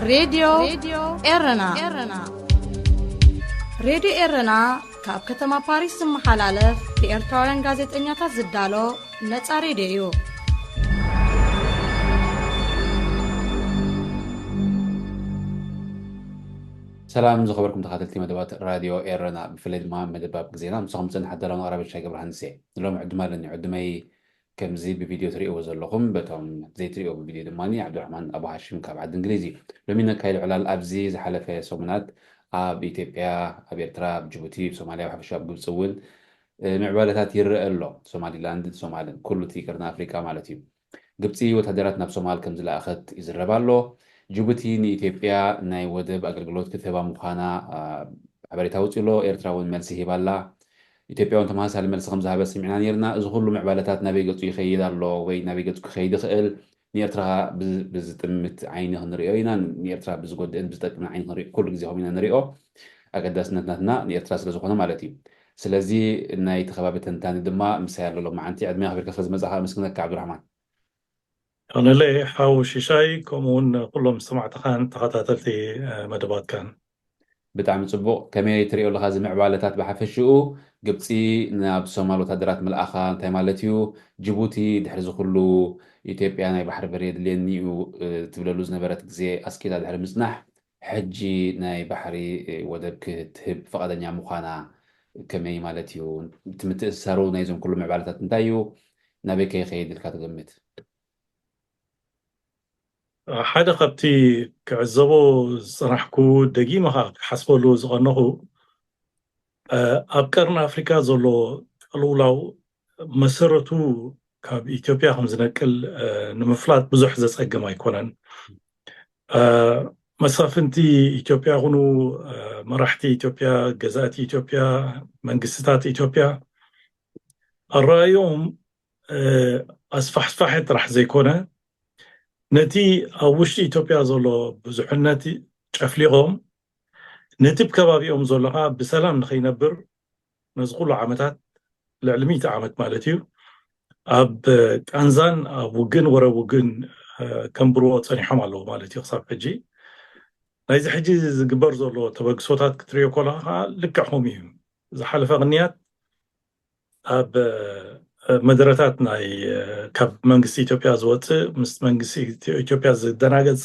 ሬድዮ ኤረና። ሬድዮ ኤረና ካብ ከተማ ፓሪስ ዝመሓላለፍ ብኤርትራውያን ጋዜጠኛታት ዝዳሎ ነጻ ሬድዮ እዩ። ሰላም ዝኸበርኩም ተኻተልቲ መደባት ራድዮ ኤረና፣ ብፍላይ ድማ መደብ ኣብ ግዜና ምሳኹም ዝጸንሕ ኣዳላውን ኣቕራቢ ሻይ ገብረሃንስ እየ። ንሎሚ ዕድመ ኣለኒ። ዕድመይ ከምዚ ብቪድዮ ትርእይዎ ዘለኹም፣ በቶም ዘይትርእይዎ ብቪድዮ ድማ ዓብዱራሕማን ኣቡ ሃሽም ካብ ዓዲ እንግሊዝ እዩ። ሎሚ ነካይዶ ዕላል ኣብዚ ዝሓለፈ ሰሙናት ኣብ ኢትዮጵያ፣ ኣብ ኤርትራ፣ ኣብ ጅቡቲ፣ ኣብ ሶማልያ፣ ብሓፈሻ ኣብ ግብፂ እውን ምዕባለታት ይረአ ኣሎ። ሶማሊላንድን ሶማልን፣ ኩሉ እቲ ቀርኒ ኣፍሪቃ ማለት እዩ። ግብፂ ወታደራት ናብ ሶማል ከም ዝለኣኸት ይዝረብ ኣሎ። ጅቡቲ ንኢትዮጵያ ናይ ወደብ ኣገልግሎት ክትህባ ምዃና ሓበሬታ ኣውፂኡ ኣሎ። ኤርትራ እውን መልሲ ሂባ ኣላ። ኢትዮጵያ እውን ተመሳሳሊ መልሲ ከም ዝሃበት ሰሚዕና ነይርና። እዚ ኩሉ ምዕባለታት ናበይ ገፁ ይኸይድ ኣሎ ወይ ናበይ ገፁ ክኸይድ ይኽእል? ንኤርትራ ብዝጥምት ዓይኒ ክንሪኦ ኢና። ንኤርትራ ብዝጎድእን ብዝጠቅምን ዓይኒ ክንሪኦ ኩሉ ግዜ ከም ኢና ንሪኦ። ኣገዳስነት ናትና ንኤርትራ ስለ ዝኾነ ማለት እዩ። ስለዚ ናይቲ ከባቢ ተንታኒ ድማ ምሳይ ኣሎ ሎማዓንቲ። ዕድመ ኣኽቢርካ ስለ ዝመጻኻ ኣመስግነካ ዓብዱራሕማን። ኣነለ ሓው ሽሻይ፣ ከምኡ እውን ኩሎም ሰማዕትኻን ተኸታተልቲ መደባትካን። ብጣዕሚ ጽቡቕ። ከመይ ትሪኦ ኣለኻ እዚ ምዕባለታት ብሓፈሽኡ? ግብፂ ናብ ሶማል ወታደራት ምልኣኻ እንታይ ማለት እዩ? ጅቡቲ ድሕሪ እዚ ኩሉ ኢትዮጵያ ናይ ባሕሪ በሪ የድልየኒ እዩ ትብለሉ ዝነበረት ግዜ ኣስቂጣ ድሕሪ ምፅናሕ፣ ሕጂ ናይ ባሕሪ ወደብ ክትህብ ፍቓደኛ ምዃና ከመይ ማለት እዩ? እቲ ምትእስሳሩ ናይዞም ኩሉ ምዕባለታት እንታይ እዩ? ናበይ ከ ይኸይድ ኢልካ ትገምት? ሓደ ካብቲ ክዕዘቦ ዝፅናሕኩ፣ ደጊመ ከዓ ክሓስበሉ ዝቐነኹ፣ ኣብ ቀርኒ ኣፍሪካ ዘሎ ቅልውላው መሰረቱ ካብ ኢትዮጵያ ከም ዝነቅል ንምፍላጥ ብዙሕ ዘፀግም ኣይኮነን። መሳፍንቲ ኢትዮጵያ ይኹኑ መራሕቲ ኢትዮጵያ፣ ገዛእቲ ኢትዮጵያ፣ መንግስትታት ኢትዮጵያ ኣረኣእዮም ኣስፋሕፋሒ ጥራሕ ዘይኮነ፣ ነቲ ኣብ ውሽጢ ኢትዮጵያ ዘሎ ብዙሕነት ጨፍሊቖም፣ ነቲ ብከባቢኦም ዘሎ ከዓ ብሰላም ንኸይነብር ነዚ ኩሉ ዓመታት፣ ልዕሊ ሚእቲ ዓመት ማለት እዩ፣ ኣብ ቃንዛን ኣብ ውግእን ወረ ውግእን ከንብርዎ ፀኒሖም ኣለዉ ማለት እዩ። ክሳብ ሕጂ ናይዚ ሕጂ ዝግበር ዘሎ ተበግሶታት ክትሪኦ ከለኻ ከዓ ልክዕ ከምኡ እዩ። ዝሓለፈ ቅንያት ኣብ መደረታት ናይ ካብ መንግስቲ ኢትዮጵያ ዝወፅእ፣ ምስ መንግስቲ ኢትዮ- ኢትዮጵያ ዝደናገፅ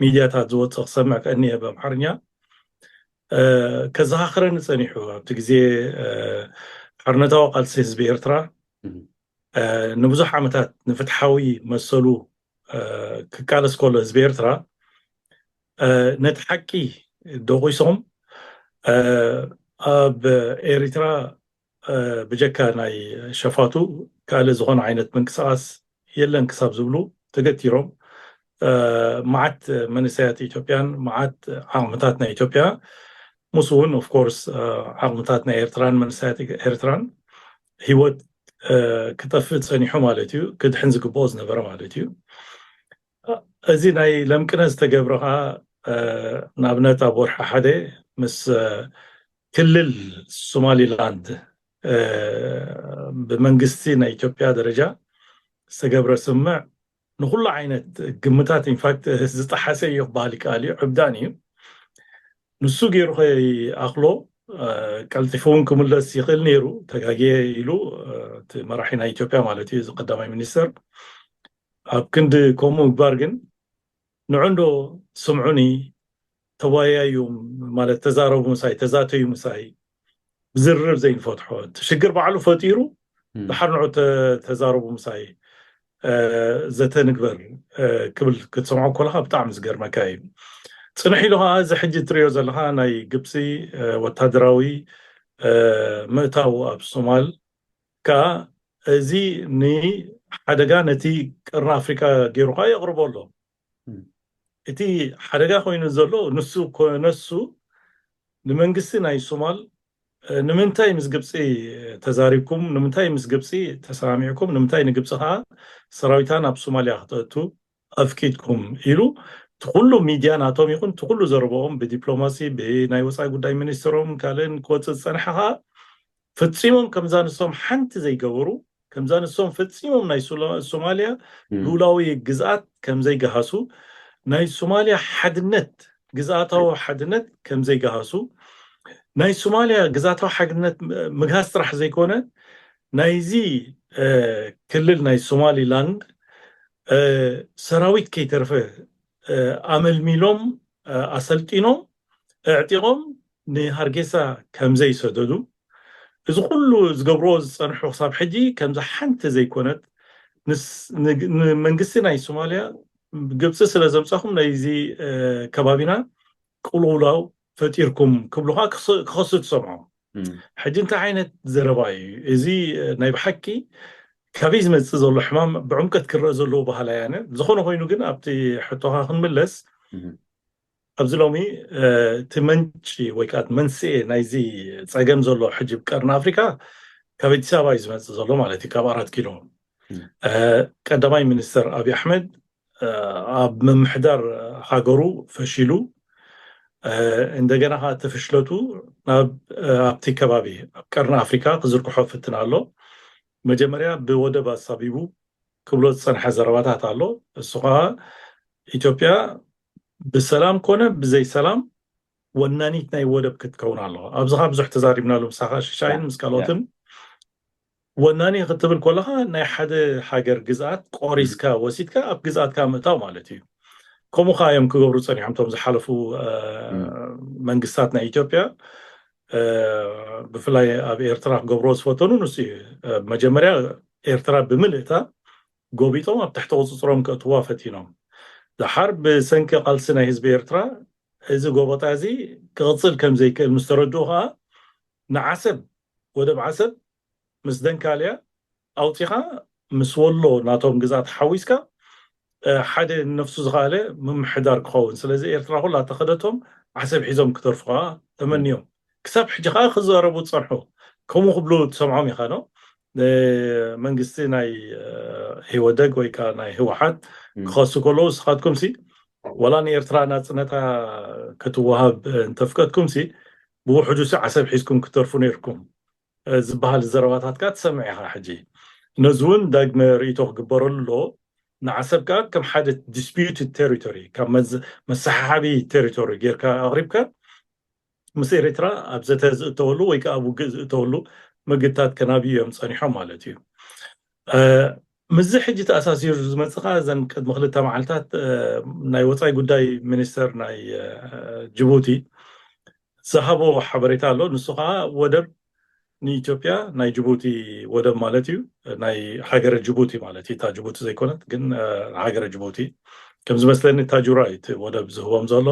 ሚድያታት ዝወፅእ ክሰምዕ ከእኒየ ብኣምሓርኛ፣ ከዘኻኽረኒ ፀኒሑ። ኣብቲ ግዜ ሓርነታዊ ቃልሲ ህዝቢ ኤርትራ ንብዙሕ ዓመታት ንፍትሓዊ መሰሉ ክቃለስ ከሎ፣ ህዝቢ ኤርትራ ነቲ ሓቂ ደቂሶም፣ ኣብ ኤሪትራ ብጀካ ናይ ሸፋቱ ካልእ ዝኾነ ዓይነት ምንቅስቃስ የለን ክሳብ ዝብሉ ተገቲሮም፣ መዓት መንእሰያት ኢትዮጵያን መዓት ዓቕምታት ናይ ኢትዮጵያ፣ ምስ እውን ኦፍኮርስ ዓቕምታት ናይ ኤርትራን መንእሰያት ኤርትራን ህይወት ክጠፍእ ፀኒሑ ማለት እዩ። ክድሕን ዝግብኦ ዝነበረ ማለት እዩ። እዚ ናይ ለምቅነ ዝተገብረ ከዓ፣ ንኣብነት ኣብ ወርሒ ሓደ ምስ ክልል ሶማሊላንድ ብመንግስቲ ናይ ኢትዮጵያ ደረጃ ዝተገብረ ስምምዕ ንኩሉ ዓይነት ግምታት ኢንፋክት ዝጠሓሰ እዩ ክበሃል ይከኣል እዩ። ዕብዳን እዩ። ንሱ ገይሩ ከይኣኽሎ ቀልጢፉ እውን ክምለስ ይኽእል ነይሩ። ተጋግየ ኢሉ እቲ መራሒ ናይ ኢትዮጵያ ማለት እዩ፣ እዚ ቀዳማይ ሚኒስተር። ኣብ ክንዲ ከምኡ ምግባር ግን ንዑ እንዶ ስምዑኒ፣ ተወያዩ ማለት ተዛረቡ ምሳይ፣ ተዛተዩ ምሳይ፣ ብዝርርብ ዘይንፈትሖ እቲ ሽግር ባዕሉ ፈጢሩ፣ ድሓር ንዑ ተዛረቡ ምሳይ፣ ዘተ ንግበር ክብል ክትሰምዖ ከለካ ብጣዕሚ ዝገርመካ እዩ። ፅንሕ ኢሉ ከዓ እዚ ሕጂ እትሪኦ ዘለካ ናይ ግብፂ ወታደራዊ ምእታው ኣብ ሶማል ከዓ፣ እዚ ንሓደጋ ነቲ ቀርኒ ኣፍሪካ ገይሩ ከዓ የቕርቦ ኣሎ። እቲ ሓደጋ ኮይኑ ዘሎ ንሱ ኮነሱ ንመንግስቲ ናይ ሶማል ንምንታይ ምስ ግብፂ ተዛሪብኩም፣ ንምንታይ ምስ ግብፂ ተሰማሚዕኩም፣ ንምንታይ ንግብፂ ከዓ ሰራዊታ ናብ ሶማልያ ክተእቱ ኣፍቂድኩም ኢሉ እቲ ኩሉ ሚድያ ናቶም ይኹን እቲ ኩሉ ዘረበኦም ብዲፕሎማሲ ብናይ ወፃኢ ጉዳይ ሚኒስትሮም ካልእን ክወፅእ ዝፀንሐ ከዓ ፈፂሞም ከምዛ ንሶም ሓንቲ ዘይገበሩ፣ ከምዛ ንሶም ፈፂሞም ናይ ሶማልያ ሉላዊ ግዝኣት ከምዘይገሃሱ ናይ ሶማልያ ሓድነት፣ ግዝኣታዊ ሓድነት ከም ዘይገሃሱ፣ ናይ ሶማልያ ግዝኣታዊ ሓድነት ምግሃስ ጥራሕ ዘይኮነ፣ ናይዚ ክልል ናይ ሶማሊላንድ ሰራዊት ከይተርፈ ኣመልሚሎም፣ ኣሰልጢኖም፣ ኣዕጢቖም ንሃርጌሳ ከም ዘይሰደዱ፣ እዚ ኩሉ ዝገብርዎ ዝጸንሑ ክሳብ ሕጂ ከምዛ ሓንቲ ዘይኮነት፣ ንመንግስቲ ናይ ሶማልያ፣ ግብፂ ስለ ዘምፃኹም ናይዚ ከባቢና ቅልውላው ፈጢርኩም ክብሉኻ ክኸሱ ትሰምዖ። ሕጂ እንታይ ዓይነት ዘረባ እዩ እዚ? ናይ ብሓቂ ካበይ ዝመፅእ ዘሎ ሕማም ብዕምቀት ክረአ ዘለዎ ባህላ ያነ። ዝኾነ ኮይኑ ግን ኣብቲ ሕቶኻ ክንምለስ፣ ኣብዚ ሎሚ እቲ መንጪ ወይ ከዓ መንስኤ ናይዚ ፀገም ዘሎ ሕጂ ቀርኒ ኣፍሪካ ካብ ኣዲስ ኣበባ እዩ ዝመፅእ ዘሎ ማለት እዩ፣ ካብ ኣራት ኪሎ። ቀዳማይ ሚኒስትር ኣብይ ኣሕመድ ኣብ ምምሕዳር ሃገሩ ፈሺሉ፣ እንደገና ከዓ እቲ ፍሽለቱ ናብ ኣብቲ ከባቢ ኣብ ቀርኒ ኣፍሪካ ክዝርግሖ ፍትን ኣሎ። መጀመርያ ብወደብ ኣሳቢቡ ክብሎ ዝፀንሐ ዘረባታት ኣሎ። እሱ ከዓ ኢትዮጵያ ብሰላም ኮነ ብዘይ ሰላም ወናኒት ናይ ወደብ ክትከውን ኣለዋ። ኣብዚ ከዓ ብዙሕ ተዛሪብናሉ ምሳኻ ሽሻይን ምስ ካልኦትን። ወናኒ ክትብል ከለኻ ናይ ሓደ ሃገር ግዝኣት ቆሪስካ ወሲድካ ኣብ ግዝኣትካ ምእታው ማለት እዩ። ከምኡ ከዓ እዮም ክገብሩ ፀኒሖም እቶም ዝሓለፉ መንግስታት ናይ ኢትዮጵያ። ብፍላይ ኣብ ኤርትራ ክገብርዎ ዝፈተኑ ንሱ እዩ። መጀመርያ ኤርትራ ብምልእታ ጎቢጦም ኣብ ትሕቲ ቁፅፅሮም ከእትዋ ፈቲኖም። ደሓር ብሰንኪ ቃልሲ ናይ ህዝቢ ኤርትራ እዚ ጎበጣ እዚ ክቕፅል ከም ዘይክእል ምስ ተረድኡ ከዓ ንዓሰብ፣ ወደብ ዓሰብ ምስ ደንካልያ ኣውፂኻ ምስ ወሎ ናቶም ግዛት ሓዊስካ ሓደ ነፍሱ ዝኸኣለ ምምሕዳር ክኸውን። ስለዚ ኤርትራ ኩላ ተኸደቶም ዓሰብ ሒዞም ክተርፉ ከዓ ተመንዮም። ክሳብ ሕጂ ከዓ ክዛረቡ ዝፀንሑ ከምኡ ክብሉ ትሰምዖም ኢኻ ነው። መንግስቲ ናይ ህወደግ ወይ ከዓ ናይ ህወሓት ክኸሱ ከለዉ ንስኻትኩም ሲ ወላ ንኤርትራ ናፅነታ ክትወሃብ እንተፍቀድኩም ሲ ብውሕዱ ሲ ዓሰብ ሒዝኩም ክትተርፉ ነይርኩም ዝበሃል ዘረባታት ከዓ ትሰምዕ ኢኻ። ሕጂ ነዚ እውን ዳግመ ርእይቶ ክግበረሉ ኣለዎ። ንዓሰብ ከዓ ከም ሓደ disputed territory፣ ካብ መሰሓሓቢ territory ጌርካ ኣቕሪብካ ምስ ኤርትራ ኣብ ዘተ ዝእተወሉ ወይ ከዓ ኣብ ውግእ ዝእተወሉ ምግታት ከናብዩ እዮም ፀኒሖም ማለት እዩ። ምስዚ ሕጂ ተኣሳሲሩ ዝመፅእ ከዓ እዘን ቅድሚ ክልተ መዓልታት ናይ ወፃኢ ጉዳይ ሚኒስተር ናይ ጅቡቲ ዝሃቦ ሓበሬታ ኣሎ። ንሱ ከዓ ወደብ ንኢትዮጵያ ናይ ጅቡቲ ወደብ ማለት እዩ፣ ናይ ሃገረ ጅቡቲ ማለት እዩ። እታ ጅቡቲ ዘይኮነት ግን ሃገረ ጅቡቲ ከም ዝመስለኒ ታጁራ እዩ እቲ ወደብ ዝህቦም ዘሎ።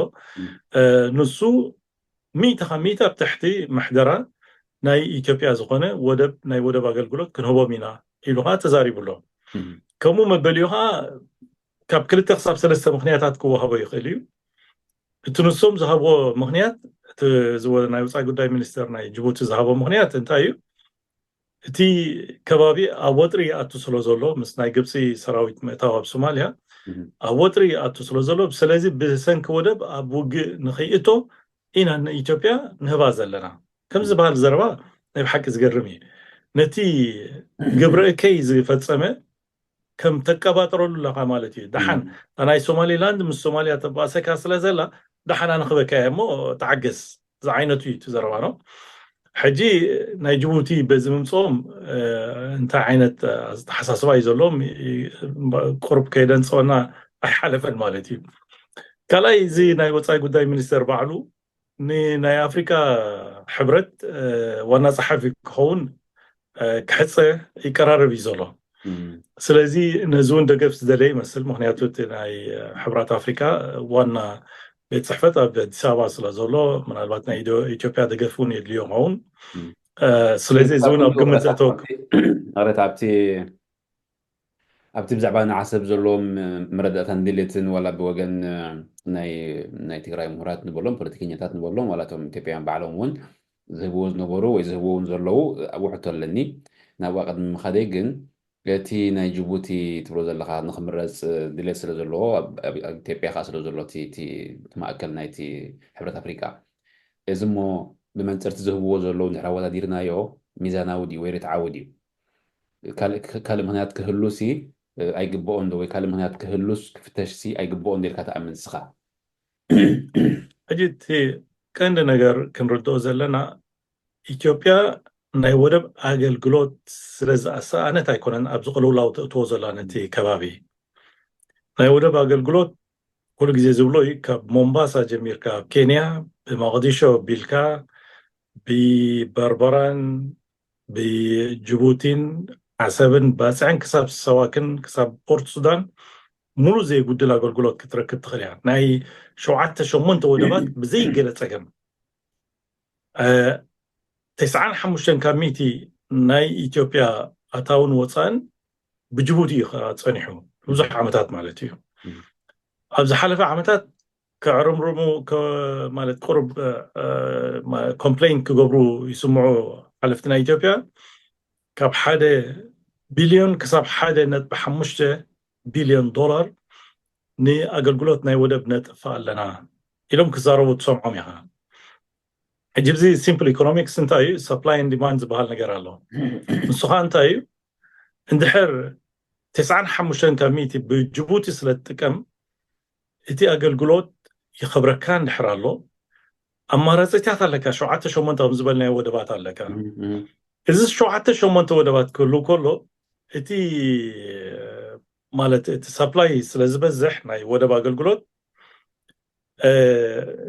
ንሱ ሚእቲ ካብ ሚእቲ ኣብ ትሕቲ ምሕደራ ናይ ኢትዮጵያ ዝኾነ ወደብ፣ ናይ ወደብ ኣገልግሎት ክንህቦም ኢና ኢሉ ከዓ ተዛሪቡ ኣሎ። ከምኡ መበሊኡ ከዓ ካብ ክልተ ክሳብ ሰለስተ ምኽንያታት ክወሃቦ ይኽእል እዩ። እቲ ንሶም ዝሃብዎ ምኽንያት፣ እቲ ናይ ወፃኢ ጉዳይ ሚኒስተር ናይ ጅቡቲ ዝሃቦ ምኽንያት እንታይ እዩ? እቲ ከባቢ ኣብ ወጥሪ ይኣቱ ስለ ዘሎ፣ ምስ ናይ ግብፂ ሰራዊት ምእታው ኣብ ሶማልያ ኣብ ወጥሪ ይኣቱ ስለ ዘሎ፣ ስለዚ ብሰንኪ ወደብ ኣብ ውግእ ንኸይእቶ ኢና ንኢትዮጵያ ንህባ ዘለና ከም ዝበሃል ዘረባ ናይ ብሓቂ ዝገርም እዩ። ነቲ ግብረ እከይ ዝፈፀመ ከም ተቀባጥረሉ ኣለካ ማለት እዩ። ደሓን ናይ ሶማሊላንድ ምስ ሶማልያ ተባእሰካ ስለ ዘላ ደሓን ኣንኽበካ እየ እሞ ተዓገስ ዝዓይነቱ እዩ እቲ ዘረባ ነው። ሕጂ ናይ ጅቡቲ በዚ ምምፅኦም እንታይ ዓይነት ኣተሓሳስባ እዩ ዘለዎም? ቁርብ ከይደንፀወና ኣይሓለፈን ማለት እዩ። ካልኣይ እዚ ናይ ወፃኢ ጉዳይ ሚኒስተር ባዕሉ ንናይ ኣፍሪካ ሕብረት ዋና ፀሓፊ ክኸውን ክሕፀ ይቀራረብ እዩ ዘሎ። ስለዚ ነዚ እውን ደገፍ ዝደለየ ይመስል። ምክንያቱ እቲ ናይ ሕብራት ኣፍሪካ ዋና ቤት ፅሕፈት ኣብ ኣዲስ ኣበባ ስለ ዘሎ ምናልባት ናይ ኢትዮጵያ ደገፍ እውን የድልዮ ይኸውን። ስለዚ እዚ እውን ኣብ ግምት ዘእተወ ኣረት ኣብቲ ኣብቲ ብዛዕባ ንዓሰብ ዘለዎም መረዳእታን ድሌትን ዋላ ብወገን ናይ ትግራይ ምሁራት ንበሎም ፖለቲከኛታት ንበሎም ዋላ እቶም ኢትዮጵያውያን ባዕሎም እውን ዝህብዎ ዝነበሩ ወይ ዝህብዎ እውን ዘለዉ ውሕቶ ኣለኒ። ናብኣ ቅድሚ ምኻደይ ግን እቲ ናይ ጅቡቲ ትብሎ ዘለካ ንክምረፅ ድሌት ስለ ዘለዎ ኣብ ኢትዮጵያ ከዓ ስለ ዘሎ እቲ ማእከል ናይቲ ሕብረት ኣፍሪቃ እዚ እሞ ብመንፅርቲ ዝህብዎ ዘለዉ እንድሕር ኣወዳዲርናዮ ሚዛናዊ ድዩ ወይ ርትዓዊ ድዩ? ካልእ ምክንያት ክህሉ ሲ ኣይግብኦን ዶ ወይ ካልእ ምኽንያት ክህሉስ ክፍተሽሲ ኣይግብኦን ዶ ኢልካ ትኣምን ንስኻ? ሕጂ እቲ ቀንዲ ነገር ክንርድኦ ዘለና ኢትዮጵያ ናይ ወደብ ኣገልግሎት ስለ ዝኣሰኣነት ኣይኮነን ኣብዚ ቅልውላው ተእትዎ ዘላ ነቲ ከባቢ። ናይ ወደብ ኣገልግሎት ኩሉ ግዜ ዝብሎ እዩ፣ ካብ ሞምባሳ ጀሚርካ ኣብ ኬንያ ብመቕዲሾ ቢልካ ብበርበራን ብጅቡቲን ዓሰብን ባፅዕን ክሳብ ሰዋክን ክሳብ ፖርት ሱዳን ሙሉ ዘይጉድል ኣገልግሎት ክትረክብ ትኽእል እያ። ናይ ሸውዓተ ሸሞንተ ወደባት ብዘይ ገለ ፀገም ተስዓን ሓሙሽተን ካብ ሚእቲ ናይ ኢትዮጵያ ኣታውን ወፃእን ብጅቡቲ እዩ ጸኒሑ ብዙሕ ዓመታት ማለት እዩ። ኣብ ዝሓለፈ ዓመታት ከዕርምርሙ ማለት ቁሩብ ኮምፕሌን ክገብሩ ይስምዑ ሓለፍቲ ናይ ኢትዮጵያ። ካብ ሓደ ቢልዮን ክሳብ ሓደ ነጥቢ ሓሙሽተ ቢልዮን ዶላር ንኣገልግሎት ናይ ወደብ ነጥፋ ኣለና ኢሎም ክዛረቡ ትሰምዖም ኢኻ። ሕጂ እዚ ሲምፕል ኢኮኖሚክስ እንታይ እዩ? ሰፕላይ ን ዲማንድ ዝበሃል ነገር ኣሎ። ንሱ ኸዓ እንታይ እዩ? እንድሕር ተስዓን ሓሙሽተን ካብ ሚእቲ ብጅቡቲ ስለ ትጥቀም እቲ ኣገልግሎት ይኸብረካ እንድሕር ኣሎ ኣማራፂታት ኣለካ። ሸውዓተ ሸሞንተ ከም ዝበልናዮ ወደባት ኣለካ። እዚ ሸውዓተ ሸሞንተ ወደባት ክህሉ ከሎ እቲ ማለት እቲ ሰፕላይ ስለ ዝበዝሕ ናይ ወደብ ኣገልግሎት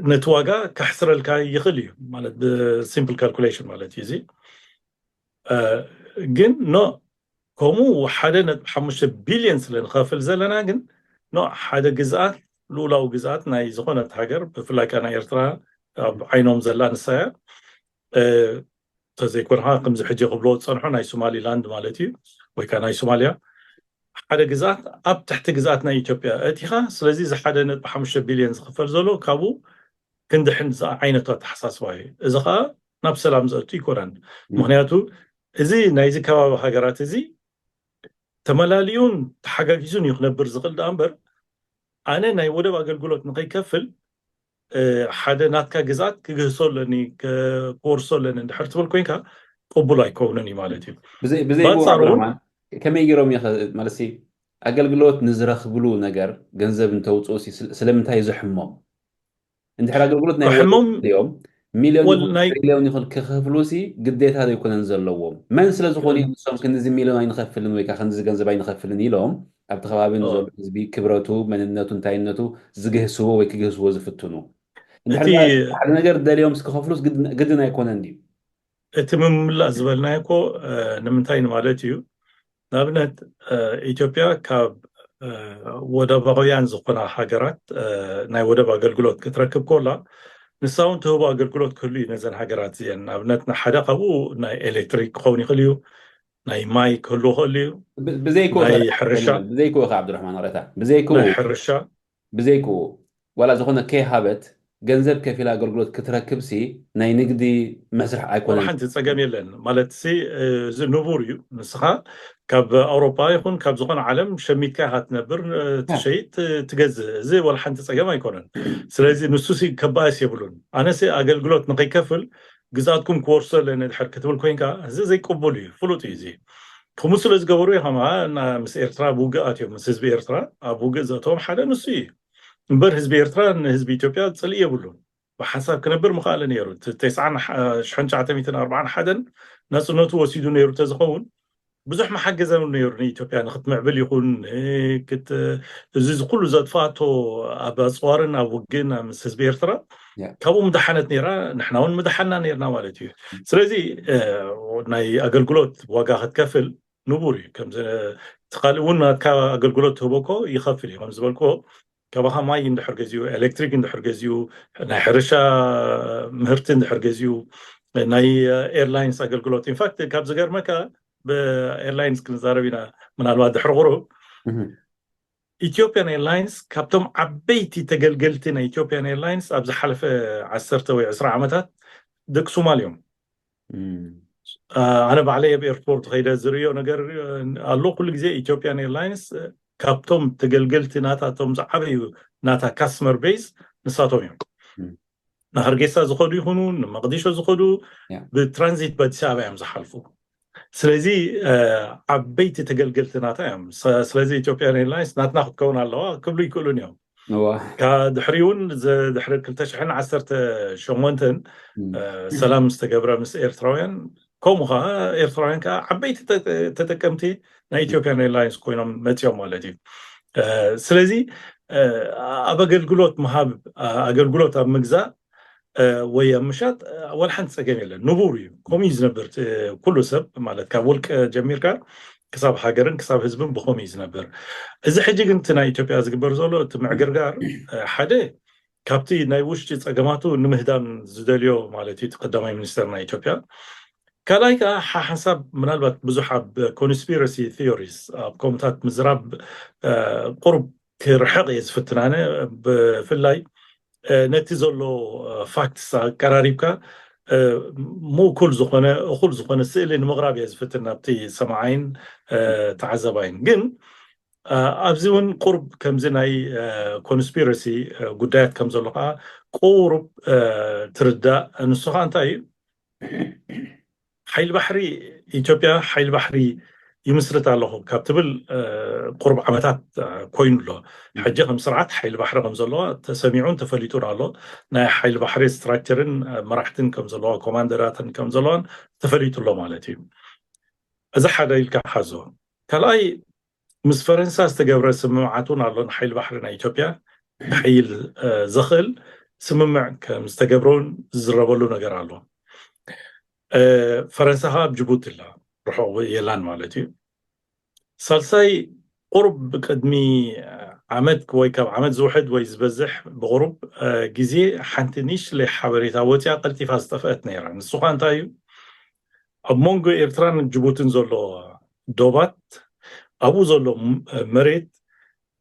ነቲ ዋጋ ከሕስረልካ ይኽእል እዩ ማለት ብሲምፕል ካልኩሌሽን ማለት እዩ። እዚ ግን ኖ ከምኡ ሓደ ነጥቢ ሓሙሽተ ቢልዮን ስለ ንኸፍል ዘለና ግን ኖ ሓደ ግዝኣት ልኡላዊ ግዝኣት ናይ ዝኾነት ሃገር ብፍላይ ከኣ ናይ ኤርትራ ኣብ ዓይኖም ዘላ ንሳ እያ። ተዘይኮንካ ከምዚ ሕጂ ክብሎ ዝጸንሑ ናይ ሶማሊላንድ ማለት እዩ ወይ ከዓ ናይ ሶማልያ ሓደ ግዝኣት ኣብ ትሕቲ ግዝኣት ናይ ኢትዮጵያ እቲኻ። ስለዚ እዚ ሓደ ነጥቢ ሓሙሽተ ቢልዮን ዝኽፈል ዘሎ ካብኡ ክንድሕን ዝዓይነቱ ኣተሓሳስባ እዩ። እዚ ኸዓ ናብ ሰላም ዘእቱ ይኮነን። ምክንያቱ እዚ ናይዚ ከባቢ ሃገራት እዚ ተመላሊኡን ተሓጋጊዙን እዩ ክነብር ዝኽእል ደኣ እምበር ኣነ ናይ ወደብ ኣገልግሎት ንኸይከፍል ሓደ ናትካ ግዝኣት ክግህሶ ኣለኒ ክወርሶ ኣለኒ እንድሕር ትብል ኮይንካ ቅቡል ኣይከውንን እዩ ማለት እዩ። ብዘይ ብዘይ ብኣንጻሩ ከመይ ገይሮም እዩ ማለት ኣገልግሎት ንዝረኽብሉ ነገር ገንዘብ እንተውፅኡ ስለምንታይ እዩ ዘሕሞም? እንድሕር ኣገልግሎት ናይ ወደብ እዮም ሚልዮን ይኹን ትሪልዮን ይኹን ክኸፍሉ ሲ ግዴታ ዘይኮነን ዘለዎም? መን ስለ ዝኾኑ እዮም ንሶም ክንድዚ ሚልዮን ኣይንኸፍልን ወይ ከዓ ክንድዚ ገንዘብ ኣይንኸፍልን ኢሎም ኣብቲ ከባቢ ንዘሎ ህዝቢ ክብረቱ መንነቱ እንታይነቱ ዝግህስዎ ወይ ክግህስዎ ዝፍትኑ? እንድሕር ሓደ ነገር ደልዮም ክኸፍሉስ ግድን ኣይኮነን ድዩ? እቲ ምምላእ ዝበልናዮ እኮ ንምንታይ ንማለት እዩ? ንኣብነት ኢትዮጵያ ካብ ወደባውያን ዝኾና ሃገራት ናይ ወደብ ኣገልግሎት ክትረክብ ኮላ ንሳ እውን ትህቦ ኣገልግሎት ክህሉ እዩ ነዘን ሃገራት እዚአን። ንኣብነት ንሓደ ካብኡ ናይ ኤሌክትሪክ ክኸውን ይኽእል እዩ፣ ናይ ማይ ክህሉ ይኽእል እዩ፣ ብዘይክኡ ናይ ሕርሻ ብዘይክኡ ከ ዓብዱራሕማን ቅሬታ ብዘይክኡ ናይ ሕርሻ ብዘይክኡ ዋላ ዝኾነ ከይሃበት ገንዘብ ከፊላ ኣገልግሎት ክትረክብ ሲ ናይ ንግዲ መስርሕ ኣይኮነን። ሓንቲ ጸገም የለን ማለት ሲ እዚ ንቡር እዩ። ንስኻ ካብ ኣውሮፓ ይኹን ካብ ዝኾነ ዓለም ሸሚትካ ኢኻ ትነብር፣ ትሸይጥ፣ ትገዝእ። እዚ ወላ ሓንቲ ጸገም ኣይኮነን። ስለዚ ንሱ ሲ ከባእስ የብሉን። ኣነ ሲ ኣገልግሎት ንኸይከፍል ግዛትኩም ክወርሶ ኣለኒ ድሕር ክትብል ኮይንካ እዚ ዘይቅቡል እዩ። ፍሉጥ እዩ እዚ። ከምኡ ስለ ዝገበሩ እዩ ከማ ምስ ኤርትራ ኣብ ውግእ ኣትዮም። ምስ ህዝቢ ኤርትራ ኣብ ውግእ ዘእተዎም ሓደ ንሱ እዩ። እምበር ህዝቢ ኤርትራ ንህዝቢ ኢትዮጵያ ፅልኢ የብሉን። ብሓንሳብ ክነብር ምኽኣለ ነይሩ። እቲ ተስዓን ሓ- ሽሕን ትሽዓተ ሚእትን ኣርባዓን ሓደን ናፅነቱ ወሲዱ ነይሩ ተዝኸውን ብዙሕ መሓገዘ ነይሩ ንኢትዮጵያ ንክትምዕብል ይኹን እ፣ ክት- እዚ እዚ ኩሉ ዘጥፋቶ ኣብ ኣፅዋርን ኣብ ውግእን ምስ ህዝቢ ኤርትራ ያ። ካብኡ ምድሓነት ነይራ፣ ንሕና እውን ምድሓና ነይርና ማለት እዩ። ስለዚ እ፣ ናይ ኣገልግሎት ዋጋ ክትከፍል ንቡር እዩ። ከምዚ እቲ ካልእ እውን ናትካ ኣገልግሎት ትህቦ እኮ ይኸፍል እዩ። ከም ዝበልክዎ ካባኻ ማይ እንድሕር ገዚኡ፣ ኤሌክትሪክ እንድሕር ገዚኡ፣ ናይ ሕርሻ ምህርቲ እንድሕር ገዚኡ፣ ናይ ኤርላይንስ ኣገልግሎት ኢንፋክት ካብ ዝገርመካ ብኤርላይንስ ክንዛረብ ኢና ምናልባት ድሕሪ ቁሩብ ኢትዮጵያን ኤርላይንስ ካብቶም ዓበይቲ ተገልገልቲ ናይ ኢትዮጵያን ኤርላይንስ ኣብ ዝሓለፈ ዓሰርተ ወይ ዕስራ ዓመታት ደቂ ሶማል እዮም። ኣነ ባዕለይ ኣብ ኤርፖርት ከይደ ዝርእዮ ነገር ኣሎ። ኩሉ ግዜ ኢትዮጵያን ኤርላይንስ ካብቶም ተገልገልቲ ናታ እቶም ዝዓበዩ ናታ ካስተመር ቤዝ ንሳቶም እዮም። ንሃርጌሳ ዝኸዱ ይኹኑ ንመቕዲሾ ዝኸዱ ብትራንዚት በኣዲስ ኣበባ እዮም ዝሓልፉ። ስለዚ ዓበይቲ ተገልገልቲ ናታ እዮም። ስለዚ ኢትዮጵያን ኤርላይንስ ናትና ክትከውን ኣለዋ ክብሉ ይክእሉን እዮም። ድሕሪ እውን ድሕሪ ክልተ ሽሕን ዓሰርተ ሸሞንተን ሰላም ዝተገብረ ምስ ኤርትራውያን፣ ከምኡ ከዓ ኤርትራውያን ከዓ ዓበይቲ ተጠቀምቲ ናይ ኢትዮጵያን ኤርላይንስ ኮይኖም መፅኦም ማለት እዩ። ስለዚ ኣብ ኣገልግሎት ምሃብ፣ ኣገልግሎት ኣብ ምግዛእ ወይ ኣብ ምሻጥ ዋላ ሓንቲ ፀገም የለን። ንቡር እዩ። ከምኡ እዩ ዝነብር ኩሉ ሰብ ማለት ካብ ውልቀ ጀሚርካ ክሳብ ሃገርን ክሳብ ህዝብን ብኸምኡ እዩ ዝነብር። እዚ ሕጂ ግን እቲ ናይ ኢትዮጵያ ዝግበር ዘሎ እቲ ምዕግርጋር ሓደ ካብቲ ናይ ውሽጢ ፀገማቱ ንምህዳም ዝደልዮ ማለት እዩ እቲ ቀዳማይ ሚኒስተር ናይ ኢትዮጵያ። ካልኣይ ከዓ ሓንሳብ ምናልባት ብዙሕ ኣብ ኮንስፒረሲ ቲዮሪስ ኣብ ከምታት ምዝራብ ቁሩብ ክርሕቕ እየ ዝፍትን ኣነ። ብፍላይ ነቲ ዘሎ ፋክትስ ኣቀራሪብካ ምእኩል ዝኾነ እኹል ዝኾነ ስእሊ ንምቕራብ እየ ዝፍትን ናብቲ ሰማዓይን ተዓዘባይን። ግን ኣብዚ እውን ቁሩብ ከምዚ ናይ ኮንስፒረሲ ጉዳያት ከም ዘሎ ከዓ ቁሩብ ትርዳእ። ንሱ ከዓ እንታይ እዩ? ሓይሊ ባሕሪ ኢትዮጵያ ሓይሊ ባሕሪ ይምስርት ኣለኹ ካብ ትብል ቁሩብ ዓመታት ኮይኑ ኣሎ። ሕጂ ከም ስርዓት ሓይሊ ባሕሪ ከም ዘለዋ ተሰሚዑን ተፈሊጡን ኣሎ። ናይ ሓይሊ ባሕሪ ስትራክቸርን መራሕትን ከም ዘለዋ፣ ኮማንደራትን ከም ዘለዋን ተፈሊጡ ኣሎ ማለት እዩ። እዚ ሓደ ኢልካ ሓዞ። ካልኣይ ምስ ፈረንሳ ዝተገብረ ስምምዓት እውን ኣሎ። ንሓይሊ ባሕሪ ናይ ኢትዮጵያ ክሕይል ዘኽእል ስምምዕ ከም ዝተገብረውን ዝዝረበሉ ነገር ኣሎ። ፈረንሳ ከዓ ኣብ ጅቡቲ ኣላ፣ ርሑቕ የላን ማለት እዩ። ሳልሳይ ቁሩብ ቅድሚ ዓመት ወይ ካብ ዓመት ዝውሕድ ወይ ዝበዝሕ ብቁሩብ ግዜ ሓንቲ ንእሽተይ ሓበሬታ ወፂኣ ቀልጢፋ ዝጠፍአት ነይራ። ንሱ ከዓ እንታይ እዩ? ኣብ መንጎ ኤርትራን ጅቡትን ዘሎ ዶባት ኣብኡ ዘሎ መሬት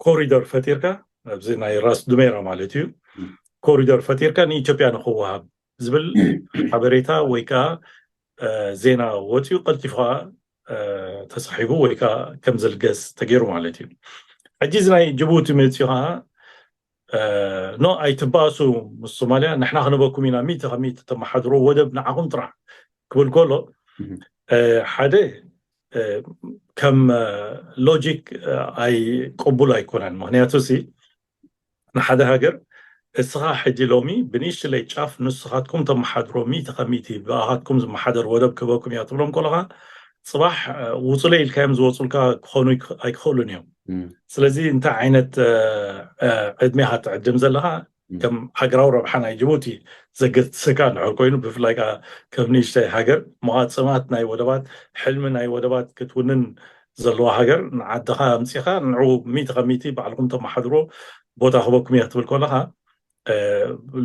ኮሪደር ፈጢርካ ኣብዚ ናይ ራስ ዱሜራ ማለት እዩ ኮሪደር ፈጢርካ ንኢትዮጵያ ንክወሃብ ዝብል ሓበሬታ ወይ ከዓ ዜና ወፂኡ ቀልጢፉ ከዓ ተፃሒፉ ወይ ከዓ ከም ዝልገስ ተገይሩ ማለት እዩ። ሕጂ እዚ ናይ ጅቡቲ መፂኡ ከዓ ኖ ኣይትባእሱ ምስ ሶማልያ ንሕና ክንበኩም ኢና ሚእቲ ካብ ሚእቲ ተመሓድሮ ወደብ ንዓኹም ጥራሕ ክብል ከሎ ሓደ ከም ሎጂክ ኣይ ቅቡል ኣይኮነን። ምክንያቱ ሲ ንሓደ ሃገር እስኻ ሕጂ ሎሚ ብንእሽትለይ ጫፍ ንስኻትኩም ተመሓድሮ ሚእቲ ካብ ሚእቲ ብኣኻትኩም ዝመሓደር ወደብ ክበኩም እያ ትብሎም ከለኻ ፅባሕ ውፅለ ኢልካዮም ዝወፁልካ ክኾኑ ኣይክኽእሉን እዮም። ስለዚ እንታይ ዓይነት ዕድሜ ኢኻ ትዕድም ዘለኻ? ከም ሃገራዊ ረብሓ ናይ ጅቡቲ ዘገስካ እንድሕር ኮይኑ ብፍላይ ከዓ ከም ንእሽተይ ሃገር መዋፅማት ናይ ወደባት ሕልሚ ናይ ወደባት ክትውንን ዘለዋ ሃገር ንዓድኻ ኣምፂኻ ንዑ ሚእቲ ካብ ሚእቲ ባዕልኩም ተመሓድሮ ቦታ ክበኩም እያ ትብል ከለኻ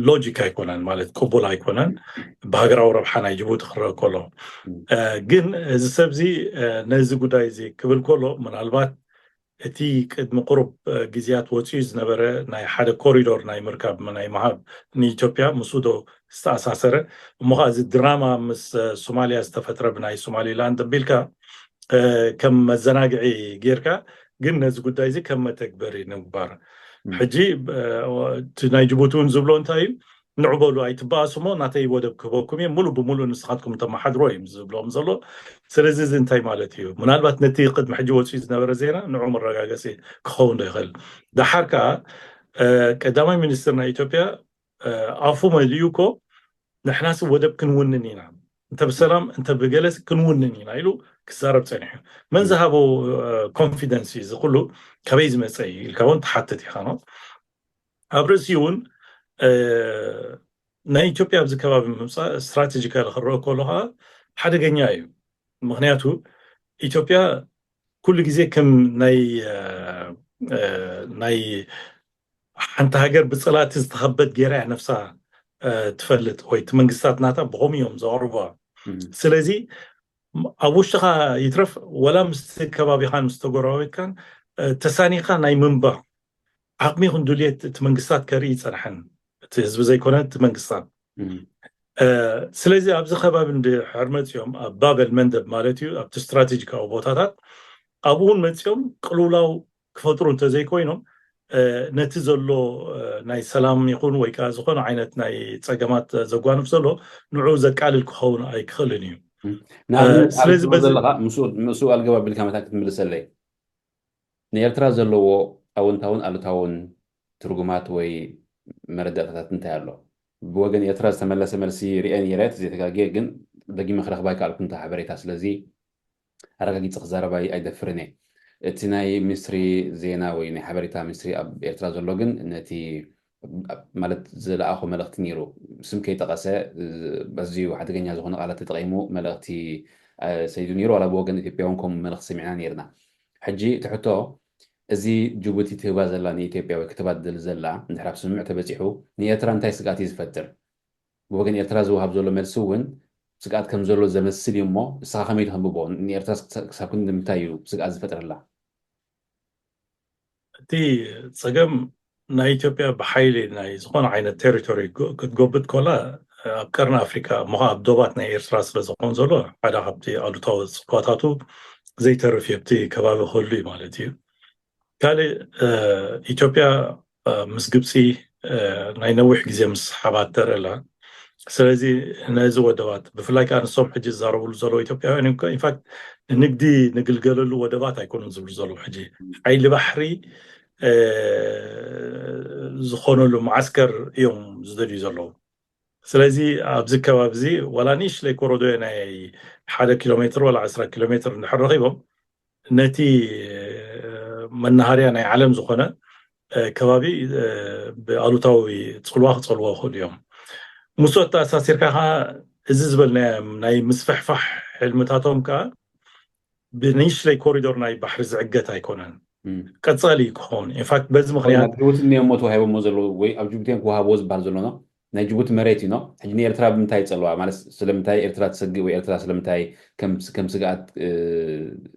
ሎጂክ ኣይኮነን ማለት ቅቡል ኣይኮነን ብሃገራዊ ረብሓ ናይ ጅቡቲ ክረአ ከሎ። ግን እዚ ሰብዚ ነዚ ጉዳይ እዚ ክብል ከሎ ምናልባት እቲ ቅድሚ ቁሩብ ግዜያት ወፂኡ ዝነበረ ናይ ሓደ ኮሪዶር ናይ ምርካብ ናይ ምሃብ ንኢትዮጵያ ምስኡ ዶ ዝተኣሳሰረ እሞ ከዓ እዚ ድራማ ምስ ሶማልያ ዝተፈጥረ ብናይ ሶማሊላንድ ኣቢልካ ከም መዘናግዒ ጌርካ ግን ነዚ ጉዳይ እዚ ከም መተግበሪ ንምግባር ሕጂ እቲ ናይ ጅቡቲ እውን ዝብሎ እንታይ እዩ ንዑ በሉ ኣይትበኣሱ እሞ ናተይ ወደብ ክህበኩም እየ ሙሉእ ብሙሉእ ንስኻትኩም ተመሓድሮ እዩ ዝብሎም ዘሎ። ስለዚ እዚ እንታይ ማለት እዩ? ምናልባት ነቲ ቅድሚ ሕጂ ወፂኡ ዝነበረ ዜና ንዑ መረጋገፂ ክኸውን ዶ ይኽእል? ደሓር ከዓ ቀዳማይ ሚኒስትር ናይ ኢትዮጵያ ኣፉ መሊኡ እኮ ንሕናሲ ወደብ ክንውንን ኢና እንተ ብሰላም እንተ ብገለስ ክንውንን ኢና ኢሉ ክዛረብ ፀኒሑ። መን ዝሃቦ ኮንፊደንስ እዚ ኩሉ ከበይ ዝመፀ እዩ ኢልካ እውን ትሓትት ኢኻ ነው። ኣብ ርእሲ እውን ናይ ኢትዮጵያ ኣብዚ ከባቢ ምምፃእ ስትራቴጂካሊ ክረአ ከሎ ከዓ ሓደገኛ እዩ። ምክንያቱ ኢትዮጵያ ኩሉ ግዜ ከም ናይ ናይ ሓንቲ ሃገር ብፅላእቲ ዝተኸበት ገይራ እያ ነፍሳ ትፈልጥ ወይ እቲ መንግስታት ናታ ብኸምኡ እዮም ዘቕርቧ። ስለዚ ኣብ ውሽጥኻ ይትረፍ ወላ ምስቲ ከባቢኻን ምስ ተጎረባቢትካን ተሳኒኻ ናይ ምንባር ዓቕሚ ይኹን ድልየት እቲ መንግስታት ከርኢ ይፀንሐን እቲ ህዝቢ ዘይኮነ እቲ መንግስታት። ስለዚ ኣብዚ ከባቢ እንድሕር መፂኦም ኣብ ባበል መንደብ ማለት እዩ ኣብቲ ስትራቴጂካዊ ቦታታት ኣብኡ እውን መፂኦም ቅልውላው ክፈጥሩ እንተዘይኮይኖም ነቲ ዘሎ ናይ ሰላም ይኹን ወይ ከዓ ዝኾነ ዓይነት ናይ ፀገማት ዘጓንፍ ዘሎ ንዑ ዘቃልል ክኸውን ኣይክኽእልን እዩ። ንኣብነት ስለዚ ኣብዚ በዚ ዘለካ ምስኡ ምስኡ ኣልገባ ቢልካ መታ ክትምልሰለይ ንኤርትራ ዘለዎ ኣወንታውን ኣሉታውን ትርጉማት ወይ መረዳእታታት እንታይ ኣሎ? ብወገን ኤርትራ ዝተመለሰ መልሲ ርኤ ነይረ፣ ተዘይተጋግየ ግን ደጊመ ክረኽባ ኣይከኣልኩን እታ ሓበሬታ። ስለዚ ኣረጋጊጸ ክዛረብ ኣይ- ኣይደፍርን እየ። እቲ ናይ ሚኒስትሪ ዜና ወይ ናይ ሓበሬታ ሚኒስትሪ ኣብ ኤርትራ ዘሎ ግን ነቲ ማለት ዝለኣኾ መልእኽቲ ነይሩ። ስም ከይጠቐሰ ኣዝዩ ሓደገኛ ዝኾነ ቃላት ተጠቒሙ መልእኽቲ ሰዲዱ ነይሩ። ዋላ ብወገን ኢትዮጵያ እውን ከምኡ መልእኽቲ ሰሚዕና ነይርና። ሕጂ እቲ ሕቶ እዚ ጅቡቲ ትህባ ዘላ ንኢትዮጵያ ወይ ክትባድል ዘላ እንድሕር ኣብ ስምምዕ ተበፂሑ ንኤርትራ እንታይ ስግኣት እዩ ዝፈጥር? ብወገን ኤርትራ ዝወሃብ ዘሎ መልሲ እውን ስግኣት ከም ዘሎ ዘመስል እዩ እሞ ንስኻ ከመይ ተንብቦ? ንኤርትራ ክሳብ ክንዲ ምንታይ እዩ ስግኣት ዝፈጥረላ? እቲ ፀገም ናይ ኢትዮጵያ ብሓይሊ ናይ ዝኾነ ዓይነት ቴሪቶሪ ክትጎብጥ ኮላ ኣብ ቀርኒ ኣፍሪካ እሞ ኣብ ዶባት ናይ ኤርትራ ስለ ዝኾን ዘሎ ሓደ ካብቲ ኣሉታዊ ፅልዋታቱ ዘይተርፍ ኣብቲ ከባቢ ክህሉ እዩ ማለት እዩ። ካልእ ኢትዮጵያ ምስ ግብፂ ናይ ነዊሕ ግዜ ምስ ሓባት ተረላ። ስለዚ ነዚ ወደባት ብፍላይ ከዓ ንሶም ሕጂ ዝዛረብሉ ዘለዉ ኢትዮጵያውያን ኢንፋክት ንንግዲ ንግልገለሉ ወደባት ኣይኮኑን ዝብሉ ዘለዉ ሕጂ ሓይሊ ባሕሪ ዝኾነሉ መዓስከር እዮም ዝደልዩ ዘለዉ። ስለዚ ኣብዚ ከባቢ እዚ ዋላ ንእሽለይ ኮረዶ ናይ ሓደ ኪሎ ሜትር ዋላ ዕስራ ኪሎ ሜትር እንድሕር ረኺቦም ነቲ መናሃርያ ናይ ዓለም ዝኾነ ከባቢ ብኣሉታዊ ፅልዋ ክፀልዎ ይኽእሉ እዮም። ምስኡ ኣተኣሳሲርካ ከዓ እዚ ዝበልናዮ ናይ ምስፍሕፋሕ ሕልምታቶም ከዓ ብንእሽለይ ኮሪዶር ናይ ባሕሪ ዝዕገት ኣይኮነን። ቀፃሊ ክኸውን ኢንፋክት በዚ ምክንያት ጅቡቲ እኒኦሞ ተዋሂቦሞ ዘለዉ ወይ ኣብ ጅቡቲ እዮም ክወሃብዎ ዝበሃል ዘሎ ነው ናይ ጅቡቲ መሬት እዩ ነው። ሕጂ ንኤርትራ ብምንታይ ይጸልዋ ማለት ስለምንታይ ኤርትራ ትሰግእ ወይ ኤርትራ ስለምንታይ ከም ስግኣት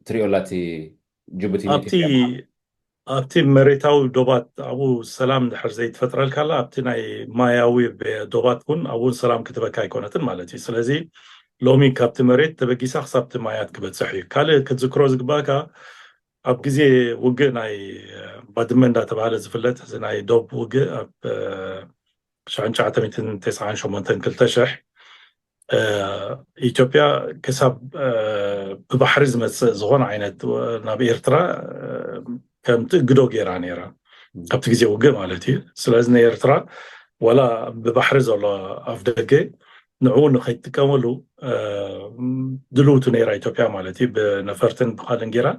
ትሪኦ ኣላ እቲ ጅቡቲ ኣብቲ ኣብቲ መሬታዊ ዶባት ኣብኡ ሰላም ድሕር ዘይትፈጥረልካ ኣላ ኣብቲ ናይ ማያዊ ዶባት እውን ኣብኡ ሰላም ክትበካ ኣይኮነትን ማለት እዩ። ስለዚ ሎሚ ካብቲ መሬት ተበጊሳ ክሳብቲ ማያት ክበፅሕ እዩ። ካልእ ክትዝክሮ ዝግባእካ ኣብ ግዜ ውግእ ናይ ባድመ እንዳተባሃለ ዝፍለጥ እዚ ናይ ዶብ ውግእ ኣብ ሽሕን ትሽዓተ ሚእትን ተስዓን ሸሞንተን ክልተ ሽሕ ኢትዮጵያ ክሳብ ብባሕሪ ዝመፅእ ዝኾነ ዓይነት ናብ ኤርትራ ከም ትእግዶ ገይራ ነይራ ኣብቲ ግዜ ውግእ ማለት እዩ። ስለዚ ንኤርትራ ዋላ ብባሕሪ ዘሎ ኣፍ ደገ ንዕኡ ንኸይትጥቀመሉ ድልውቲ ነይራ ኢትዮጵያ ማለት እዩ። ብነፈርትን ብኻልን ገይራ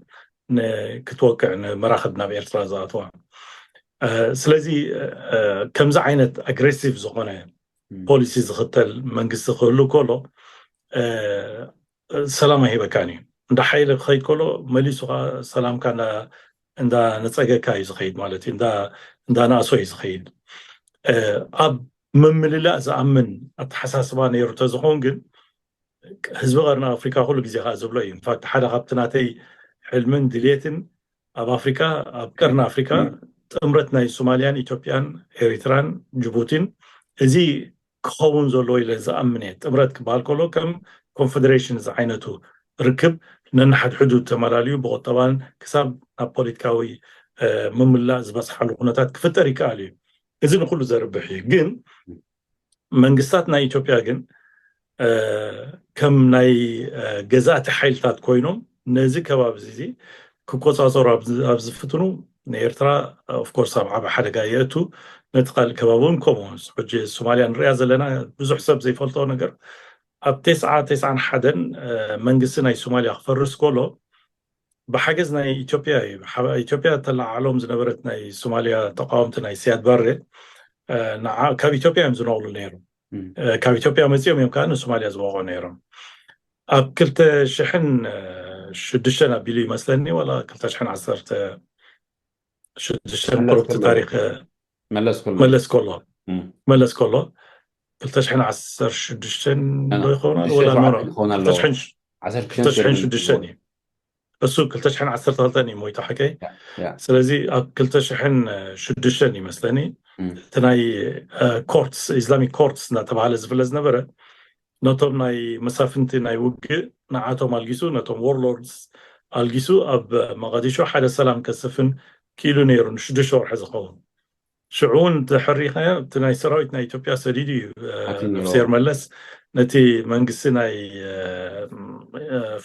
ክትወቅዕ ንመራኽብ ናብ ኤርትራ ዝኣትዋ። ስለዚ ከምዚ ዓይነት ኣግሬሲቭ ዝኾነ ፖሊሲ ዝኽተል መንግስቲ ክህሉ ከሎ ሰላም ኣይህበካን እዩ። እንዳ ሓይለ ክኸይድ ከሎ መሊሱ ከዓ ሰላምካ እንዳነፀገካ እዩ ዝኸይድ ማለት እዩ። እንዳነኣሶ እዩ ዝኸይድ። ኣብ ምምልላእ ዝኣምን ኣተሓሳስባ ነይሩ ተዝኸውን ግን ህዝቢ ቀርኒ ኣፍሪካ ኩሉ ግዜ ከዓ ዝብሎ እዩ። ኢንፋክት ሓደ ካብቲ ናተይ ሕልምን ድልየትን ኣብ ኣፍሪካ ኣብ ቀርኒ ኣፍሪካ ጥምረት ናይ ሶማልያን ኢትዮጵያን ኤሪትራን ጅቡቲን እዚ ክኸውን ዘለዎ ኢለ ዝኣምን እየ። ጥምረት ክበሃል ከሎ ከም ኮንፌዴሬሽን ዝዓይነቱ ርክብ ነንሓድሕዱ ተመላልዩ ብቁጠባን ክሳብ ናብ ፖለቲካዊ ምምላእ ዝበፅሓሉ ኩነታት ክፍጠር ይከኣል እዩ። እዚ ንኩሉ ዘርብሕ እዩ። ግን መንግስታት ናይ ኢትዮጵያ ግን ከም ናይ ገዛእቲ ሓይልታት ኮይኖም ነዚ ከባቢ እዚ ክቆፃፀሩ ኣብ ዝፍትኑ ንኤርትራ ኦፍኮርስ ኣብ ዓብ ሓደጋ የእቱ። ነቲ ካልእ ከባቢ እውን ከምኡ ሕጂ ሶማልያ ንሪኣ ዘለና ብዙሕ ሰብ ዘይፈልጦ ነገር ኣብ ተስዓ ተስዓን ሓደን መንግስቲ ናይ ሶማልያ ክፈርስ ከሎ ብሓገዝ ናይ ኢትዮጵያ እዩ። ኢትዮጵያ ተለዓዕሎም ዝነበረት ናይ ሶማልያ ተቃወምቲ ናይ ሲያድ ባሬ ካብ ኢትዮጵያ እዮም ዝነቕሉ ነይሩ። ካብ ኢትዮጵያ መፂኦም እዮም ከዓ ንሶማልያ ዝወቑ ነይሮም። ኣብ ክልተ ሽሕን ሽዱሽተን ኣቢሉ ይመስለኒ ዋላ ክልተ ሽሕን ዓሰርተ ሽዱሽተን ቁሩብቲ ታሪክ መለስ ከሎ መለስ ከሎ ክልተ ሽሕን ዓሰርተ ሽዱሽተን ዶ ይኸውን ወላ ክልተ ሽሕን ሽዱሽተን እዩ። እሱ ክልተ ሽሕን ዓሰርተ ክልተን እዩ ሞይቱ ሓቀይ። ስለዚ ኣብ ክልተ ሽሕን ሽዱሽተን ይመስለኒ እቲ ናይ ኮርትስ ኢስላሚክ ኮርትስ እናተባሃለ ዝፍለጥ ዝነበረ ነቶም ናይ መሳፍንቲ ናይ ውግእ ንዓቶም ኣልጊሱ ነቶም ዎርሎርድስ ኣልጊሱ ኣብ መቃዲሾ ሓደ ሰላም ከስፍን ክኢሉ ነይሩ ንሽዱሽተ ወርሒ ዝኸውን። ሽዑ እውን ተሐሪኻዮ እቲ ናይ ሰራዊት ናይ ኢትዮጵያ ሰዲዱ እዩ ነፍስሄር መለስ ነቲ መንግስቲ ናይ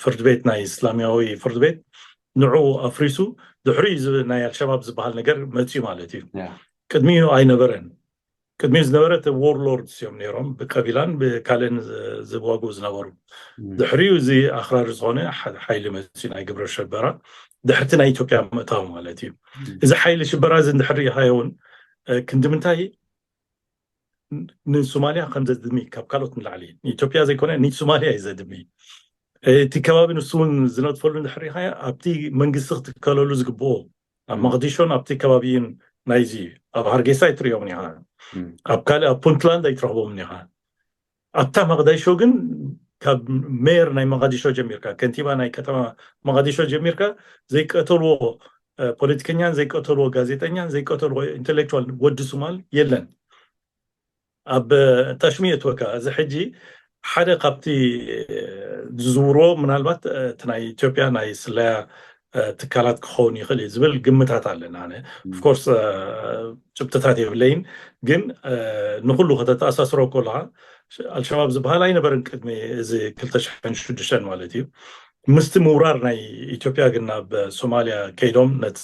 ፍርድ ቤት ናይ እስላማዊ ፍርድ ቤት ንዑ ኣፍሪሱ ድሕሪ ናይ ኣልሸባብ ዝበሃል ነገር መፅዩ ማለት እዩ። ቅድሚኡ ኣይነበረን። ቅድሚኡ ዝነበረ warlords እዮም ነይሮም፣ ብቀቢላን ብካልእን ዝዋግኡ ዝነበሩ። ድሕሪኡ እዚ ኣክራሪ ዝኾነ ሓይሊ መፅዩ፣ ናይ ግብረ ሽበራ ድሕርቲ ናይ ኢትዮጵያ ምእታው ማለት እዩ። እዚ ሓይሊ ሽበራ እዚ እንድሕር ሪኢኻዮ እውን ክንዲ ምንታይ ንሶማልያ ከም ዘድሚ ካብ ካልኦት ንላዕሊ ንኢትዮጵያ ዘይኮነ ንሶማልያ እዩ ዘድሚ። እቲ ከባቢ ንሱ እውን ዝነጥፈሉ እንድሕር ሪኢኻዮ ኣብቲ መንግስቲ ክትከለሉ ዝግብኦ ኣብ መቕዲሾን ኣብቲ ከባቢን ናይዚ ኣብ ሃርጌሳ ኣይትሪኦም ኢኻ፣ ኣብ ካልእ ኣብ ፑንትላንድ ኣይትረኽቦም ኢኻ። ኣብታ መቕዳይሾ ግን ካብ ሜየር ናይ መቓዲሾ ጀሚርካ ከንቲባ ናይ ከተማ መቓዲሾ ጀሚርካ ዘይቀተልዎ ፖለቲከኛን ዘይቀተልዎ ጋዜጠኛን ዘይቀተልዎ ኢንቴሌክቹዋል ወዲ ሱማል የለን። ኣብ ታሽሚ የትወካ እዚ ሕጂ ሓደ ካብቲ ዝዝውርዎ ምናልባት እቲ ናይ ኢትዮጵያ ናይ ስለያ ትካላት ክኸውን ይኽእል እዩ ዝብል ግምታት ኣለና። ኣነ ኦፍኮርስ ጭብጥታት የብለይን፣ ግን ንኩሉ ከተተኣሳስሮ ከለካ ኣልሸባብ ዝበሃል ኣይነበርን ቅድሚ እዚ ክልተ ሽሕን ሽዱሽተን ማለት እዩ። ምስቲ ምውራር ናይ ኢትዮጵያ ግን ናብ ሶማልያ ከይዶም ነቲ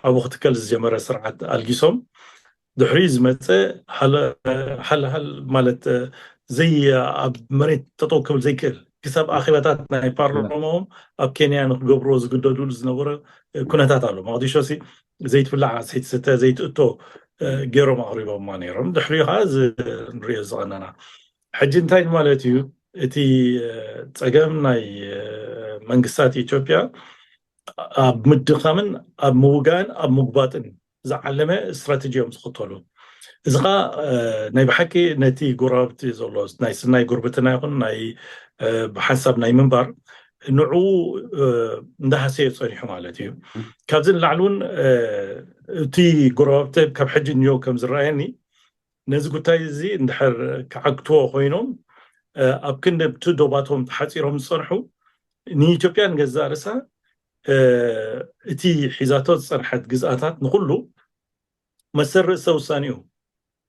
ኣብኡ ክትከል ዝጀመረ ስርዓት ኣልጊሶም ድሕሪ ዝመፀ ሃለሃል ማለት ዘይ ኣብ መሬት ጠጠው ክብል ዘይክእል ክሳብ ኣኼባታት ናይ ፓርላማኦም ኣብ ኬንያ ንክገብርዎ ዝግደዱሉ ዝነበረ ኩነታት ኣሎ። መቅዲሾ ሲ ዘይትብላዕ ዘይትስተ ዘይትእቶ ገይሮም ኣቅሪቦማ ነይሮም። ድሕሪኡ ከዓ እዚ ንሪኦ ዝቀነና ሕጂ እንታይ ማለት እዩ? እቲ ፀገም ናይ መንግስታት ኢትዮጵያ ኣብ ምድኻምን ኣብ ምውጋእን ኣብ ምጉባጥን ዝዓለመ ስትራተጂ እዮም ዝኽተሉ። እዚ ኸዓ ናይ ብሓቂ ነቲ ጎረባብቲ ዘሎ ናይ ስናይ ጉርብትና ይኹን ናይ ብሓንሳብ ናይ ምንባር ንዕኡ እንዳሃሰዮ ፀኒሑ ማለት እዩ። ካብዚ ንላዕሊ እውን እቲ ጎረባብቲ ካብ ሕጂ እንዮ ከም ዝረኣየኒ ነዚ ጉዳይ እዚ እንድሕር ክዓግትዎ ኮይኖም ኣብ ክንዲ ኣብቲ ዶባቶም ተሓፂሮም ዝፀንሑ ንኢትዮጵያ ንገዛእ ርእሳ እቲ ሒዛቶ ዝፀንሐት ግዝኣታት ንኩሉ መሰል ርእሰ ውሳኔኡ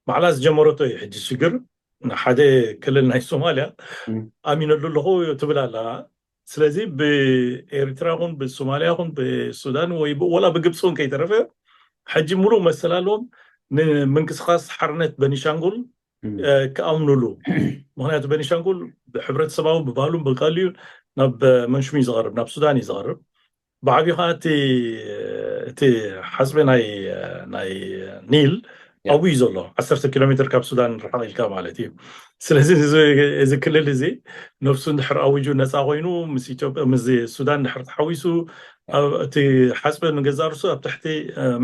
ባዕላ ዝጀመረቶ እዩ። ሕጂ ሽግር ንሓደ ክልል ናይ ሶማልያ ኣሚነሉ ኣለኹ ትብል ኣላ። ስለዚ ብኤርትራ ኹን ብሶማልያ ኹን ብሱዳን ወይ ወላ ብግብፂ እውን ከይተረፈ ሕጂ ሙሉእ መሰል ኣለዎም ንምንቅስቃስ ሓርነት በኒሻንጉል ክኣምኑሉ። ምክንያቱ በኒሻንጉል ብሕብረተሰባዊ ብባህሉን ብቃልዩ ናብ መንሽሚ እዩ ዝቐርብ፣ ናብ ሱዳን እዩ ዝቐርብ። ብዓብዩ ከዓ እቲ ሓፅቢ ናይ ኒል ኣብኡ እዩ ዘሎ፣ ዓሰርተ ኪሎ ሜትር ካብ ሱዳን ርሕቕ ኢልካ ማለት እዩ። ስለዚ እዚ ክልል እዚ ነብሱ እንድሕር ኣዊጁ ነፃ ኮይኑ ምስ ሱዳን እንድሕር ተሓዊሱ እቲ ሓፅቢ ንገዛእ ርእሱ ኣብ ትሕቲ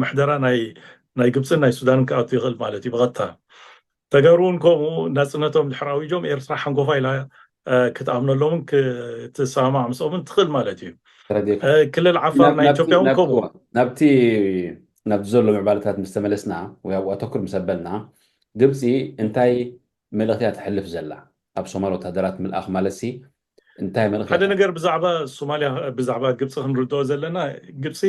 ምሕደራ ናይ ግብፅን ናይ ሱዳንን ክኣቱ ይኽእል ማለት እዩ ብቐጥታ። ተጋሩ እውን ከምኡ ናፅነቶም ድሕር ኣዊጆም ኤርትራ ሓንጎፋ ኢላ ክትኣምነሎምን ክትሰማማዕ ምስኦምን ትኽእል ማለት እዩ። ክልል ዓፋር ናይ ኢትዮጵያ እውን ከምኡ። ናብቲ ናብቲ ዘሎ ምዕባለታት ምስ ተመለስና ወይ ኣብኡ ኣተኩር ምስ ኣበልና ግብፂ እንታይ መልእኽቲ እያ ተሕልፍ ዘላ? ኣብ ሶማል ወታደራት ምልኣኽ ማለት ሲ እንታይ መልእኽቲ? ሓደ ነገር ብዛዕባ ሶማልያ ብዛዕባ ግብፂ ክንርድኦ ዘለና ግብፂ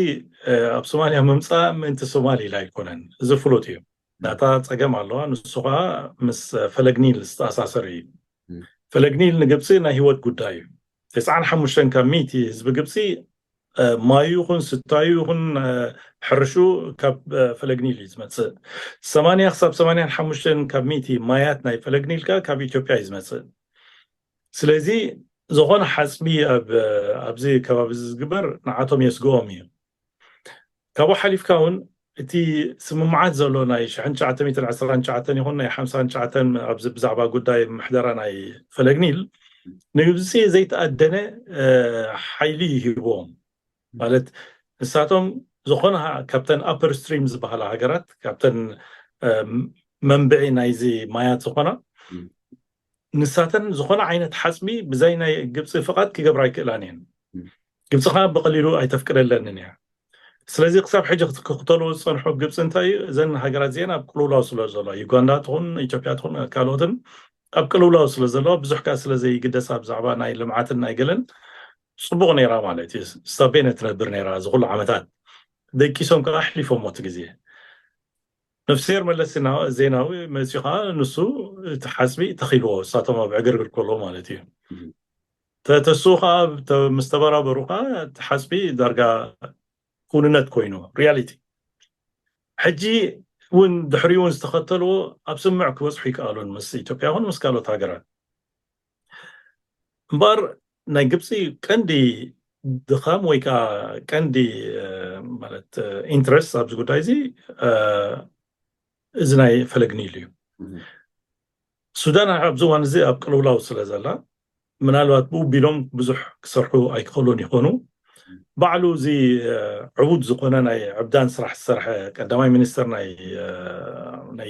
ኣብ ሶማልያ ምምፃእ ምእንቲ ሶማል ኢላ ኣይኮነን። እዚ ፍሉጥ እዩ። ናታ ፀገም ኣለዋ፣ ንሱ ከዓ ምስ ፈለግ ኒል ዝተኣሳሰር እዩ። ፈለግ ኒል ንግብፂ ናይ ህይወት ጉዳይ እዩ። ተስዓን ሓሙሽተን ካብ ሚእቲ ህዝቢ ግብፂ ማዩ ይኹን ስታዩ ይኹን ሕርሹ ካብ ፈለግ ኒል እዩ ዝመፅእ። ሰማንያ ክሳብ ሰማንያን ሓሙሽተን ካብ ሚእቲ ማያት ናይ ፈለግ ኒል ከዓ ካብ ኢትዮጵያ እዩ ዝመፅእ። ስለዚ ዝኾነ ሓፅቢ ኣብዚ ከባቢ እዚ ዝግበር ንዓቶም የስግኦም እዩ። ካብኡ ሓሊፍካ እውን እቲ ስምምዓት ዘሎ ናይ ሽሕን ትሽዓተ ሚእትን ዕስራን ትሽዓተን ይኹን ናይ ሓምሳን ትሽዓተን ኣብዚ ብዛዕባ ጉዳይ ምሕደራ ናይ ፈለግ ኒል ንግብፂ ዘይተኣደነ ሓይሊ ይህብዎም። ማለት ንሳቶም ዝኾነ ካብተን ኣፐር ስትሪም ዝበሃላ ሃገራት ካብተን መንብዒ ናይዚ ማያት ዝኾና ንሳተን ዝኾነ ዓይነት ሓፅቢ ብዘይ ናይ ግብፂ ፍቓድ ክገብራ ኣይክእላን እየን። ግብፂ ከዓ ብቐሊሉ ኣይተፍቅደለንን እያ። ስለዚ ክሳብ ሕጂ ክተልዎ ዝፀንሑ ግብፂ እንታይ እዩ? እዘን ሃገራት እዚአን ኣብ ቅልውላው ስለ ዘሎ ዩጋንዳ ትኹን ኢትዮጵያ ትኹን ካልኦትን ኣብ ቅልውላው ስለ ዘለዋ ብዙሕ ከዓ ስለ ዘይግደሳ ብዛዕባ ናይ ልምዓትን ናይ ገለን ፅቡቕ ነይራ ማለት እዩ። ስታቤነ ትነብር ነይራ እዚ ኩሉ ዓመታት ደቂሶም ከዓ ኣሕሊፎሞ እቲ ግዜ። ነፍስሄር መለስ ዜናዊ መፂኡ ከዓ ንሱ እቲ ሓፅቢ ተኺልዎ፣ እሳቶም ኣብ ዕግርግር ከለዉ ማለት እዩ። ተተስኡ ከዓ ምስ ተበራበሩ ከዓ እቲ ሓፅቢ ዳርጋ ክውንነት ኮይኑ ሪያሊቲ። ሕጂ እውን ድሕሪኡ እውን ዝተኸተልዎ ኣብ ስምምዕ ክበፅሑ ይከኣሉን ምስ ኢትዮጵያ ይኹን ምስ ካልኦት ሃገራት። እምበኣር ናይ ግብፂ ቀንዲ ድኻም ወይ ከዓ ቀንዲ ማለት ኢንትረስት ኣብዚ ጉዳይ እዚ እዚ ናይ ፈለግ ኒል እዩ። ሱዳን ኣብዚ እዋን እዚ ኣብ ቅልውላው ስለ ዘላ ምናልባት ብኡ ቢሎም ብዙሕ ክሰርሑ ኣይክኽእሉን ይኾኑ። ባዕሉ እዚ ዕቡድ ዝኾነ ናይ ዕብዳን ስራሕ ዝሰርሐ ቀዳማይ ሚኒስትር ናይ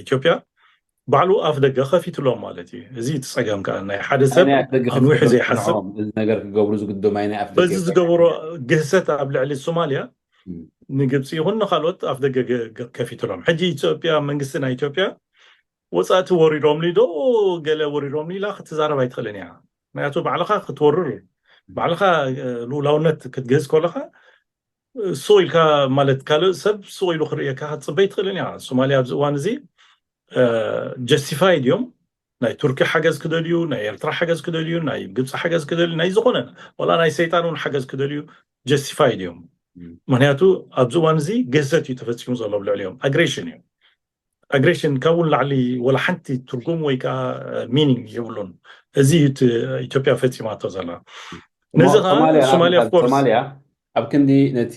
ኢትዮጵያ ባዕሉ ኣፍ ደገ ከፊትሎም ማለት እዩ። እዚ እቲ ፀገም ከዓ ናይ ሓደ ሰብ ኣንዊሑ ዘይሓስብ ነገር ክገብሩ ዝግድም ኣይ ናይ ኣፍ በዚ ዝገበሮ ግህሰት ኣብ ልዕሊ ሶማልያ ንግብፂ ይኹን ንካልኦት ኣፍ ደገ ከፊትሎም። ሕጂ ኢትዮጵያ መንግስቲ ናይ ኢትዮጵያ ወፃእቲ ወሪዶም ዶ ገለ ወሪዶም ኢላ ክትዛረብ ኣይትኽእልን እያ። ምክንያቱ ባዕልኻ ክትወርር ባዕልኻ ልኡላውነት ክትግህዝ ከለኻ ስቕ ኢልካ ማለት ካልእ ሰብ ስቕ ኢሉ ክርእየካ ክትፅበይ ትኽእልን እያ። ሶማልያ ኣብዚ እዋን እዚ ጀስቲፋይድ እዮም። ናይ ቱርኪ ሓገዝ ክደልዩ፣ ናይ ኤርትራ ሓገዝ ክደልዩ፣ ናይ ግብፂ ሓገዝ ክደልዩ፣ ናይ ዝኾነ ዋላ ናይ ሰይጣን እውን ሓገዝ ክደልዩ ጀስቲፋይድ እዮም። ምክንያቱ ኣብዚ እዋን እዚ ግህሰት እዩ ተፈፂሙ ዘሎ ኣብ ልዕሊኦም፣ ኣግሬሽን እዩ። ኣግሬሽን ካብኡ ንላዕሊ ወላ ሓንቲ ትርጉም ወይ ከዓ ሚኒንግ የብሉን። እዚ እዩ እቲ ኢትዮጵያ ፈፂማቶ ዘላ። ነዚ ከዓ ሶማልያ ሶማልያ of course ሶማልያ ኣብ ክንዲ ነቲ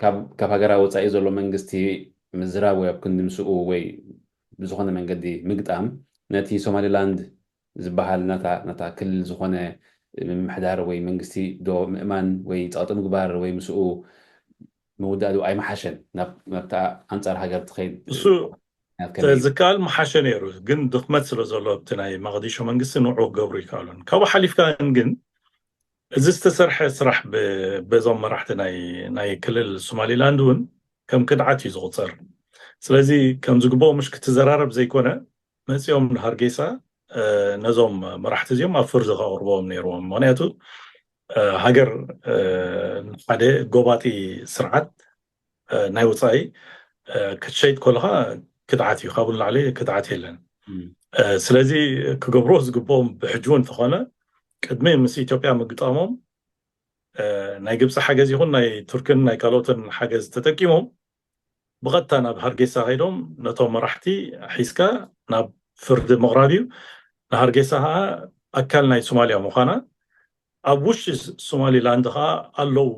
ካብ ካብ ሃገራ ወፃኢ ዘሎ መንግስቲ ምዝራብ ወይ ኣብ ክንዲ ምስኡ ወይ ብዝኾነ መንገዲ ምግጣም ነቲ ሶማሊላንድ ዝበሃል ናታ ናታ ክልል ዝኾነ ምምሕዳር ወይ መንግስቲ ዶ ምእማን ወይ ፀቕጢ ምግባር ወይ ምስኡ ምውዳእ ዶ ኣይመሓሸን? ናብ ናብታ ኣንፃር ሃገር ትኸይድ እሱ ምክንያት ከመይ እዩ? ተዝከኣል ምሓሸ ነይሩ፣ ግን ድኽመት ስለ ዘሎ ኣብቲ ናይ መቐዲሾ መንግስቲ ንዑ ክገብሩ ይከኣሉን። ካብኡ ሓሊፍካ ግን እዚ ዝተሰርሐ ስራሕ ብ- በዞም መራሕቲ ናይ ናይ ክልል ሶማሊላንድ እውን ከም ክድዓት እዩ ዝቑፀር። ስለዚ ከም ዝግብኦ ምሽ ክትዘራረብ ዘይኮነ መፂኦም ንሃርጌሳ እ፣ ነዞም መራሕቲ እዚኦም ኣብ ፍርዲ ከቕርቦም ነይርዎም። ምክንያቱ እ፣ ሃገር እ፣ ንሓደ ጎባጢ ስርዓት እ፣ ናይ ወፃኢ እ፣ ክትሸይጥ ከለካ ክድዓት እዩ፣ ካብኡ ንላዕሊ ክድዓት የለን። እ፣ ስለዚ ክገብርዎ ዝግብኦም ብሕጂ እውን እንተኾነ ቅድሚ ምስ ኢትዮጵያ ምግጣሞም እ፣ ናይ ግብፂ ሓገዝ ይኹን ናይ ቱርክን ናይ ካልኦትን ሓገዝ ተጠቂሞም ብቐጥታ ናብ ሃርጌሳ ከይዶም ነቶም መራሕቲ ሒዝካ ናብ ፍርዲ ምቕራብ እዩ። ንሃርጌሳ ከዓ ኣካል ናይ ሶማልያ ምዃና ኣብ ውሽጢ ሶማሊላንድ ከዓ ኣለዉ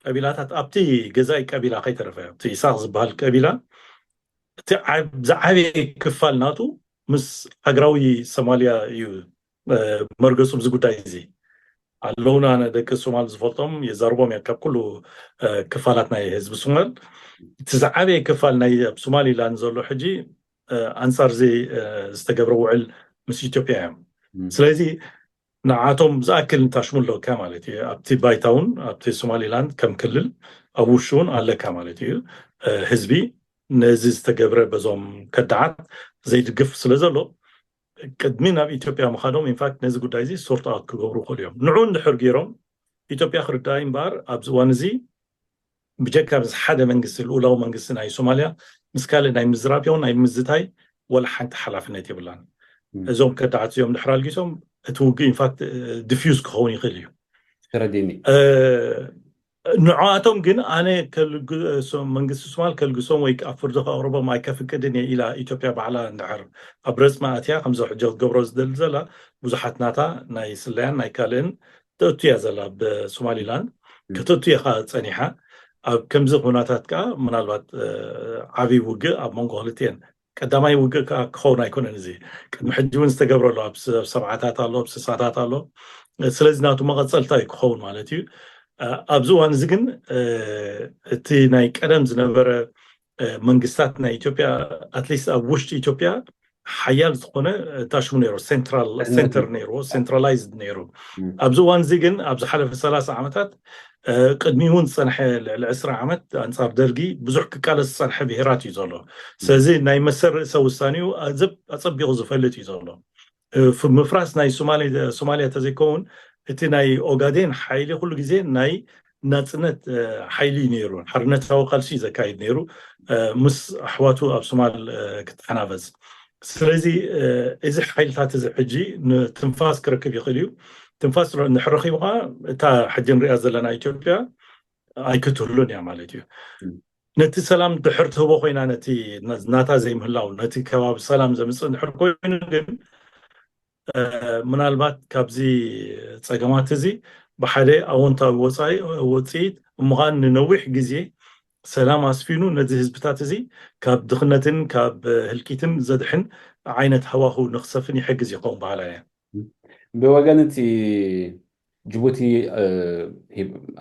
ቀቢላታት ኣብቲ ገዛኢ ቀቢላ ከይተረፈ ኣብቲ ኢሳቅ ዝበሃል ቀቢላ እቲ ዓብ- ዝዓበየ ክፋል ናቱ ምስ ሃገራዊ ሶማልያ እዩ እ፣ መርገጹ ኣብዚ ጉዳይ እዚ ኣለውና። ኣነ ደቂ ሶማል ዝፈልጦም የዛርቦም እየ ካብ ኩሉ እ፣ ክፋላት ናይ ህዝቢ ሶማል። እቲ ዝዓበየ ክፋል ናይ ኣብ ሶማሊላንድ ዘሎ ሕጂ እ፣ ኣንጻር እዚ እ፣ ዝተገብረ ውዕል ምስ ኢትዮጵያ እዮም። ስለዚ ንዓቶም ዝኣክል እንታሽሙ ኣለካ ማለት እዩ። ኣብቲ ባይታ እውን ኣብቲ ሶማሊላንድ ከም ክልል ኣብ ውሽጡ እውን ኣለካ ማለት እዩ። እ፣ ህዝቢ ነዚ ዝተገብረ በዞም ከዳዓት ዘይድግፍ ስለ ዘሎ ቅድሚ ናብ ኢትዮጵያ ምኻዶም ኢንፋክት ነዚ ጉዳይ እዚ ሶርት ኣውት ክገብሩ ይኽእሉ እዮም። ንዑ እንድሕር ገይሮም ኢትዮጵያ ክርዳእ እምበኣር ኣብዚ እዋን እዚ ብጀካ ምስ ሓደ መንግስቲ ልኡላዊ መንግስቲ ናይ ሶማልያ ምስ ካልእ ናይ ምዝራብ ይኹን ናይ ምዝታይ ወላ ሓንቲ ሓላፍነት የብላን። እዞም ከዳዓት እዚኦም ድሕር ኣልጊሶም እቲ ውግእ ኢንፋክት ዲፊውዝ ክኸውን ይኽእል እዩ። ተረዲኒ ንዕኣቶም ግን ኣነ ከልግ- ሶ- መንግስቲ ሶማል ከልግሶም ወይ ኣብ ፍርዲ ከቕርቦም ኣይከፍቅድን እየ ኢላ ኢትዮጵያ ባዕላ እንድሕር ኣብ ረፅማ ኣትያ ከምዚ ሕጂ ክትገብሮ ዝደሊ ዘላ ብዙሓት ናታ ናይ ስለያን ናይ ካልእን ተእቱ እያ ዘላ ብሶማሊላንድ ከተእቱ እያ ከዓ ፀኒሓ ኣብ ከምዚ ኩነታት ከዓ ምናልባት እ፣ ዓብዪ ውግእ ኣብ መንጎ ክልቲኤን ቀዳማይ ውግእ ከዓ ክኸውን ኣይኮነን። እዚ ቅድሚ ሕጂ እውን ዝተገብረ ኣሎ ኣብ ስ- ኣብ ሰብዓታት ኣሎ ኣብ ስሳታት ኣሎ። ስለዚ ናቱ መቐፀልታ እዩ ክኸውን ማለት እዩ። እ፣ ኣብዚ እዋን እዚ ግን እ፣ እቲ ናይ ቀደም ዝነበረ እ፣ መንግስታት ናይ ኢትዮጵያ ኣትሊስት ኣብ ውሽጢ ኢትዮጵያ ሓያል ዝኾነ ታሽሙ ነይሩ ሴንትራል ሴንተር ነይሩ ሴንትራላይዝድ ነይሩ። ኣብዚ እዋን እዚ ግን ኣብ ዝሓለፈ ሰላሳ ዓመታት እ፣ ቅድሚ እውን ዝፀንሐ ልዕሊ ዕስራ ዓመት ኣንፃር ደርጊ ብዙሕ ክቃለስ ዝፀንሐ ብሄራት እዩ ዘሎ። ስለዚ ናይ መሰል ርእሰ ውሳኔኡ ኣዘብ- ኣፀቢቑ ዝፈልጥ እዩ ዘሎ። እ፣ ፍ- ምፍራስ ናይ ሶማሌ- ሶማልያ ተዘይከውን እቲ ናይ ኦጋዴን ሓይሊ ኩሉ ግዜ ናይ ናፅነት ሓይሊ ነይሩ፣ ሓርነታዊ ቃልሲ ዘካይድ ነይሩ፣ ምስ ኣሕዋቱ ኣብ ሶማል ክተሓናበፅ። ስለዚ እዚ ሓይልታት እዚ ሕጂ ንትንፋስ ክረክብ ይኽእል እዩ። ትንፋስ እንድሕር ረኺቡ ከዓ እታ ሕጂ ንሪኣ ዘለና ኢትዮጵያ ኣይክትህሉን እያ ማለት እዩ። ነቲ ሰላም ድሕር ትህቦ ኮይና፣ ነቲ ናታ ዘይምህላው ነቲ ከባቢ ሰላም ዘምፅእ እንድሕር ኮይኑ ግን ምናልባት ካብዚ ፀገማት እዚ ብሓደ ኣወንታዊ ወፃኢ ውፅኢት እሞ ከዓ ንነዊሕ ግዜ ሰላም ኣስፊኑ ነዚ ህዝብታት እዚ ካብ ድኽነትን ካብ ህልቂትን ዘድሕን ዓይነት ሃዋህው ንክሰፍን ይሕግዝ ይኸውን በሃላይ እየ። ብወገን እቲ ጅቡቲ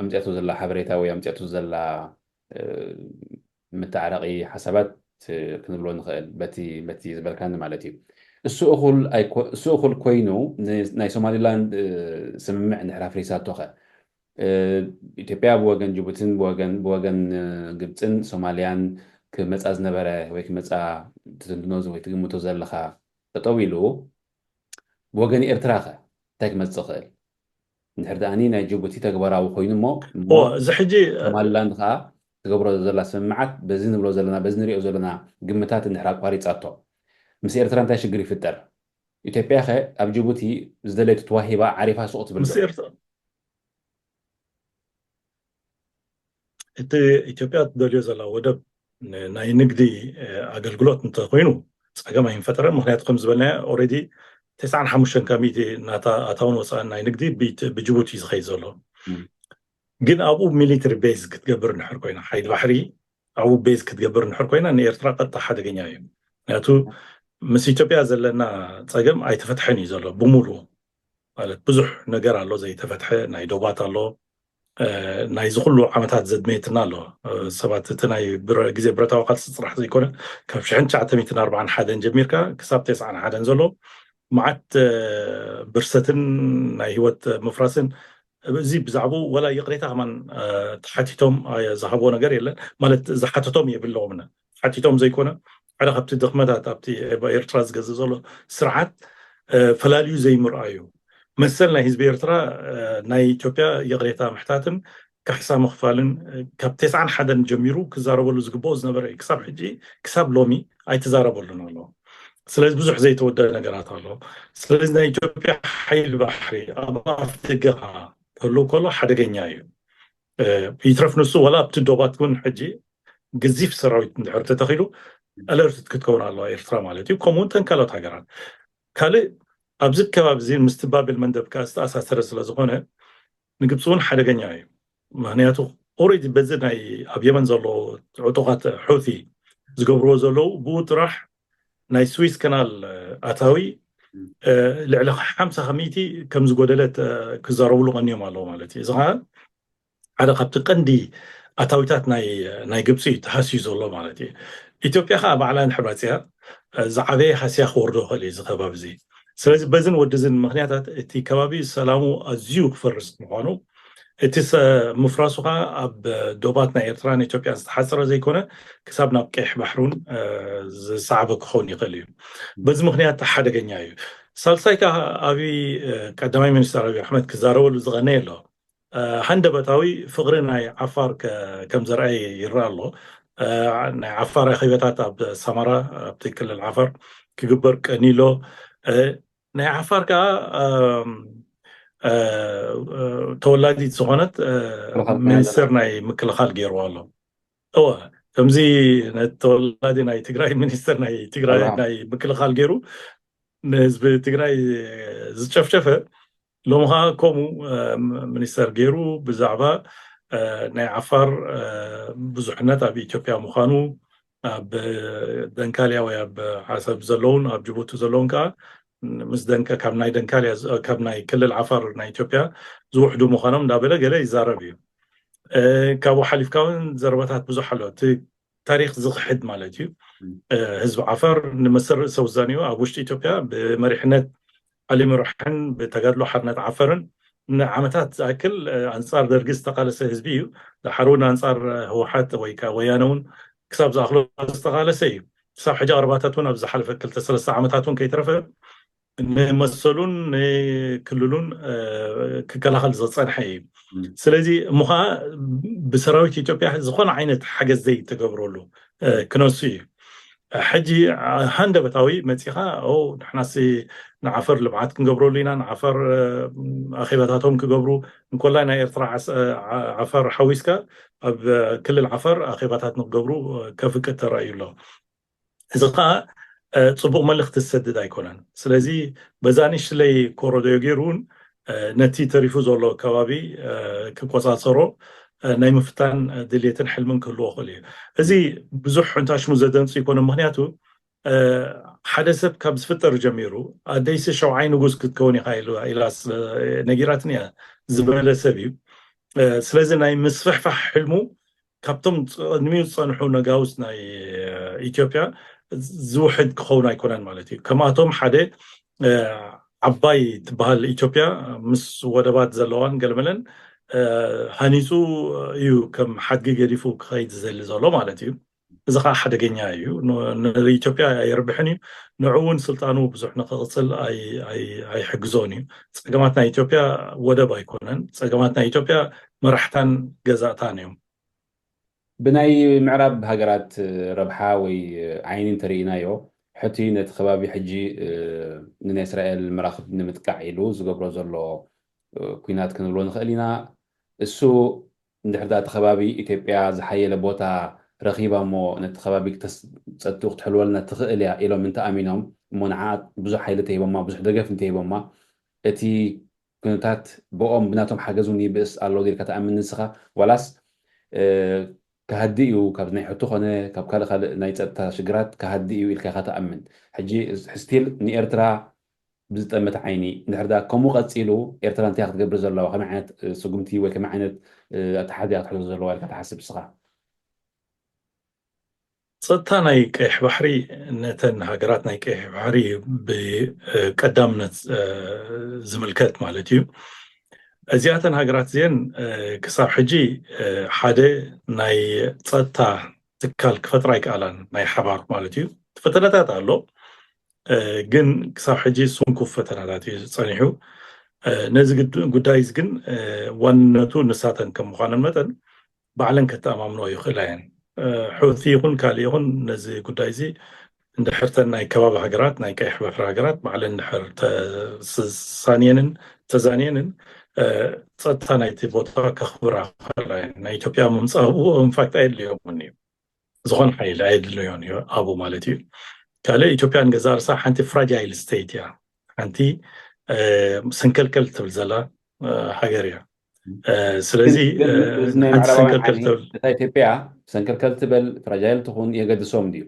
ኣምፅያቶ ዘላ ሓበሬታ ወይ ኣምፅያቶ ዘላ መተዓራቂ ሓሳባት ክንብሎ ንኽእል በቲ ዝበልካኒ ማለት እዩ። እሱ እኹል ኮይኑ ናይ ሶማሊላንድ ስምምዕ እንድሕር ኣፍሪሳቶ ኸ ኢትዮጵያ ብወገን ጅቡትን ብወገን ግብፅን ሶማልያን ክመፃ ዝነበረ ወይ ክመፃ ትትንትኖ ወይ ትግምቶ ዘለኻ ጠጠው ኢሉ ብወገን ኤርትራ ኸ እንታይ ክመፅእ ይኽእል? እንድሕር ደኣኒ ናይ ጅቡቲ ተግባራዊ ኮይኑ እሞ እዚ ሕጂ ሶማሊላንድ ከዓ ትገብሮ ዘላ ስምምዓት በዚ ንብሎ ዘለና በዚ ንሪኦ ዘለና ግምታት እንድሕር ኣቋሪፃቶ ምስ ኤርትራ እንታይ ሽግር ይፍጠር? ኢትዮጵያ ኸ ኣብ ጅቡቲ ዝደለየቱ ተዋሂባ ዓሪፋ ሱቕ ትብል እቲ ኢትዮጵያ ትደልዮ ዘላ ወደብ ናይ ንግዲ ኣገልግሎት እንተኮይኑ ፀገም ኣይንፈጠረን። ምክንያቱ ከም ዝበልናዮ ኦልሬዲ ተስዓን ሓሙሽተን ካብ ሚእቲ ናታ ኣታውን ወፃእን ናይ ንግዲ ብጅቡቲ ዝኸይድ ዘሎ። ግን ኣብኡ ሚሊተሪ ቤዝ ክትገብር እንድሕር ኮይና፣ ሓይሊ ባሕሪ ኣብኡ ቤዝ ክትገብር እንድሕር ኮይና ንኤርትራ ቀጥታ ሓደገኛ እዩ። ምክንያቱ ምስ ኢትዮጵያ ዘለና ፀገም ኣይተፈትሐን እዩ ዘሎ ብሙሉ። ማለት ብዙሕ ነገር ኣሎ ዘይተፈትሐ፣ ናይ ዶባት ኣሎ፣ ናይዚ ኩሉ ዓመታት ዘድመየትና ኣሎ። ሰባት እቲ ናይ ግዜ ብረታዊ ቃልሲ ፅራሕ ዘይኮነ ካብ ሽሕን ትሽዓተ ሚእትን ኣርባዓን ሓደን ጀሚርካ ክሳብ ተስዓን ሓደን ዘሎ መዓት ብርሰትን ናይ ህይወት ምፍራስን እዚ ብዛዕባኡ ወላ ይቕሬታ ከማን ተሓቲቶም ዝሃብዎ ነገር የለን። ማለት ዝሓተቶም የብለውምና ሓቲቶም ዘይኮነ ሓደ ካብቲ ድኽመታት ኣብቲ ኤርትራ ዝገዝእ ዘሎ ስርዓት ፈላልዩ ዘይምርኣዩ መሰል ናይ ህዝቢ ኤርትራ ናይ ኢትዮጵያ ይቕሬታ ምሕታትን ካሕሳ ምኽፋልን ካብ ተስዓን ሓደን ጀሚሩ ክዛረበሉ ዝግብኦ ዝነበረ እዩ። ክሳብ ሕጂ ክሳብ ሎሚ ኣይተዛረበሉን ኣሎ። ስለዚ ብዙሕ ዘይተወደአ ነገራት ኣሎ። ስለዚ ናይ ኢትዮጵያ ሓይሊ ባሕሪ ኣብ ኣፍ ደገ ከኣ ክህሉ ከሎ ሓደገኛ እዩ። ይትረፍ ንሱ ወላ ኣብቲ ዶባት እውን ሕጂ ገዚፍ ሰራዊት እንድሕር ተተኺሉ ኣለርት ክትከውን ኣለዋ ኤርትራ ማለት እዩ። ከምኡ እውን ተን ካልኦት ሃገራት ካልእ ኣብዚ ከባቢ እዚ ምስቲ ባብል መንደብ ከዓ ዝተኣሳሰረ ስለ ዝኾነ ንግብፂ እውን ሓደገኛ እዩ። ምክንያቱ ኦልሬዲ በዚ ናይ ኣብ የመን ዘሎ ዕጡቓት ሑቲ ዝገብርዎ ዘለዉ ብኡ ጥራሕ ናይ ስዊስ ከናል ኣታዊ ልዕሊ ሓምሳ ከሚእቲ ከም ዝጎደለ ክዛረብሉ ቀንዮም ኣለዉ ማለት እዩ። እዚ ከዓ ሓደ ካብቲ ቀንዲ ኣታዊታት ናይ ግብፂ እዩ ተሃስዩ ዘሎ ማለት እዩ። ኢትዮጵያ ከዓ ባዕላ ንሕባፅያ ዝዓበየ ሃስያ ክወርዶ ይኽእል እዩ እዚ ከባቢ እዚ። ስለዚ በዝን ወድዝን ምክንያታት እቲ ከባቢ ሰላሙ ኣዝዩ ክፈርስ ምዃኑ እቲ ምፍራሱ ከዓ ኣብ ዶባት ናይ ኤርትራን ኢትዮጵያን ዝተሓፀረ ዘይኮነ ክሳብ ናብ ቀይሕ ባሕሩን ዝሰዓበ ክኸውን ይኽእል እዩ። በዚ ምክንያት ሓደገኛ እዩ። ሳልሳይ ከዓ ኣብይ ቀዳማይ ሚኒስትር ኣብይ ኣሕመድ ክዛረበሉ ዝቐነየ ኣሎ። ሃንደበታዊ ፍቕሪ ናይ ዓፋር ከም ዘርኣየ ይረኣ ኣሎ። ናይ ዓፋር ኣኼባታት ኣብ ሰመራ ኣብቲ ክልል ዓፋር ክግበር ቀኒሎ። ናይ ዓፋር ከዓ ተወላዲት ዝኾነት ሚኒስትር ናይ ምክልኻል ገይርዋ ኣሎ። እወ ከምዚ ተወላዲ ናይ ትግራይ ሚኒስትር ናይ ትግራይ ናይ ምክልኻል ገይሩ ንህዝቢ ትግራይ ዝጨፍጨፈ ሎሚ ከዓ ከምኡ ሚኒስተር ገይሩ ብዛዕባ ናይ ዓፋር ብዙሕነት ኣብ ኢትዮጵያ ምዃኑ ኣብ ደንካልያ ወይ ኣብ ዓሰብ ዘለውን ኣብ ጅቡቲ ዘለውን ከዓ ምስ ደንካ ካብ ናይ ደንካልያ ካብ ናይ ክልል ዓፋር ናይ ኢትዮጵያ ዝውሕዱ ምዃኖም እንዳበለ ገለ ይዛረብ እዩ። ካብኡ ሓሊፍካ እውን ዘረባታት ብዙሕ ኣሎ። እቲ ታሪክ ዝኽሕድ ማለት እዩ። ህዝቢ ዓፋር ንመሰል ርእሰ ውሳኔኡ ኣብ ውሽጢ ኢትዮጵያ ብመሪሕነት ዓሊ መራሕን ብተጋድሎ ሓርነት ዓፈርን ንዓመታት ዝኣክል ኣንጻር ደርጊ ዝተቃለሰ ህዝቢ እዩ። ደሓር እውን ኣንጻር ህወሓት ወይ ከዓ ወያነ እውን ክሳብ ዝኣኽሎ ዝተቃለሰ እዩ። ክሳብ ሕጂ ኣርባታት እውን ኣብ ዝሓለፈ ክልተ ሰለስተ ዓመታት እውን ከይተረፈ ንመሰሉን ንክልሉን ክከላኸል ዝፀንሐ እዩ። ስለዚ እሞ ከዓ ብሰራዊት ኢትዮጵያ ዝኾነ ዓይነት ሓገዝ ዘይተገብረሉ ክነሱ እዩ። ሕጂ ሃንደበታዊ መፂኻ ንሕናሲ ንዓፈር ልምዓት ክንገብረሉ ኢና፣ ንዓፈር ኣኼባታቶም ክገብሩ እንኮላይ ናይ ኤርትራ ዓፈር ሓዊስካ ኣብ ክልል ዓፈር ኣኼባታት ንክገብሩ ከፍቅድ ተራእዩ ኣሎ። እዚ ከዓ ፅቡቅ መልእክቲ ዝሰድድ ኣይኮነን። ስለዚ በዛ ንሽለይ ኮረዶዮ ገይሩ እውን ነቲ ተሪፉ ዘሎ ከባቢ ክቆፃፀሮ ናይ ምፍታን ድሌትን ሕልምን ክህልዎ ክእል እዩ። እዚ ብዙሕ እንታሽሙ ዘደንፅ ይኮነ። ምክንያቱ ሓደ ሰብ ካብ ዝፍጠር ጀሚሩ ኣደይሲ ሸውዓይ ንጉስ ክትከውን ኢካ ኢላስ ነጊራትኒ እያ ዝበለ ሰብ እዩ። ስለዚ ናይ ምስፍሕፋሕ ሕልሙ ካብቶም ቅድሚኡ ዝፀንሑ ነጋውስ ናይ ኢትዮጵያ ዝውሕድ ክኸውን ኣይኮነን ማለት እዩ። ከምኣቶም ሓደ ዓባይ ትበሃል ኢትዮጵያ ምስ ወደባት ዘለዋን ገለመለን ሃኒፁ እዩ ከም ሓድጊ ገዲፉ ክኸይድ ዝዘሊ ዘሎ ማለት እዩ። እዚ ከዓ ሓደገኛ እዩ። ንኢትዮጵያ ኣይርብሕን እዩ። ንዑ እውን ስልጣኑ ብዙሕ ንክቕፅል ኣይሕግዞን እዩ። ፀገማት ናይ ኢትዮጵያ ወደብ ኣይኮነን። ፀገማት ናይ ኢትዮጵያ መራሕታን ገዛእታን እዮም። ብናይ ምዕራብ ሃገራት ረብሓ ወይ ዓይኒ እንተርኢናዮ፣ ሕቲ ነቲ ከባቢ ሕጂ ንናይ እስራኤል መራክብ ንምጥቃዕ ኢሉ ዝገብሮ ዘሎ ኩናት ክንብሎ ንኽእል ኢና። እሱ እንድሕር እቲ ከባቢ ኢትዮጵያ ዝሓየለ ቦታ ረኺባ እሞ ነቲ ከባቢ ጸጥትኡ ክትሕልወልና ትኽእል እያ ኢሎም እንተኣሚኖም እሞ ንዓ ብዙሕ ሓይሊ እንተሂቦማ፣ ብዙሕ ደገፍ እንተሂቦማ፣ እቲ ኩነታት ብኦም ብናቶም ሓገዝ እውን ይብእስ ኣሎ ኢልካ ትኣምን ንስኻ? ዋላስ ክሃዲ እዩ፣ ካብ ናይ ሕቱ ኮነ ካብ ካልእ ካልእ ናይ ጸጥታ ሽግራት ክሃዲ እዩ ኢልካ ኢኻ ትኣምን? ሕጂ ስቲል ንኤርትራ ብዝጠመት ዓይኒ እንድሕር ዳ ከምኡ ቀጺሉ ኤርትራ እንታይ ክትገብር ዘለዋ፣ ከመይ ዓይነት ስጉምቲ ወይ ከመይ ዓይነት ኣተሓሕዛ ክትሕዞ ዘለዋ ኢልካ ትሓስብ ንስኻ? ጸጥታ ናይ ቀይሕ ባሕሪ ነተን ሃገራት ናይ ቀይሕ ባሕሪ ብቀዳምነት ዝምልከት ማለት እዩ። እዚኣተን ሃገራት እዚአን ክሳብ ሕጂ ሓደ ናይ ጸጥታ ትካል ክፈጥራ ኣይከኣላን፣ ናይ ሓባር ማለት እዩ። ፈተነታት ኣሎ፣ ግን ክሳብ ሕጂ ስንኩፍ ፈተናታት እዩ ጸኒሑ። ነዚ ጉዳይ እዚ ግን ዋንነቱ ንሳተን ከም ምዃነን መጠን ባዕለን ከተኣማምኖ ይኽእላ እየን። ሑቲ ይኹን ካልእ ይኹን ነዚ ጉዳይ እዚ እንድሕርተን ናይ ከባቢ ሃገራት ናይ ቀይሕ ባሕሪ ሃገራት ባዕለን እንድሕር ተሳንየንን ተዛንየንን ጸጥታ ናይቲ ቦታ ከኽብራ ይኽእላ እየን። ናይ ኢትዮጵያ ምምፃእ ኣብኡ ኢንፋክት ኣየድልዮምን እዩ። ዝኾነ ሓይሊ ኣየድልዮን እዩ ኣብኡ ማለት እዩ። ካልእ ኢትዮጵያ ንገዛ ርሳ ሓንቲ ፍራጃይል ስቴት እያ። ሓንቲ ስንከልከል ትብል ዘላ ሃገር እያ። ስለዚ እታ ኢትዮጵያ ሰንከልከል ትበል ፍራጃይል ትኹን የገድሶም ድዩ?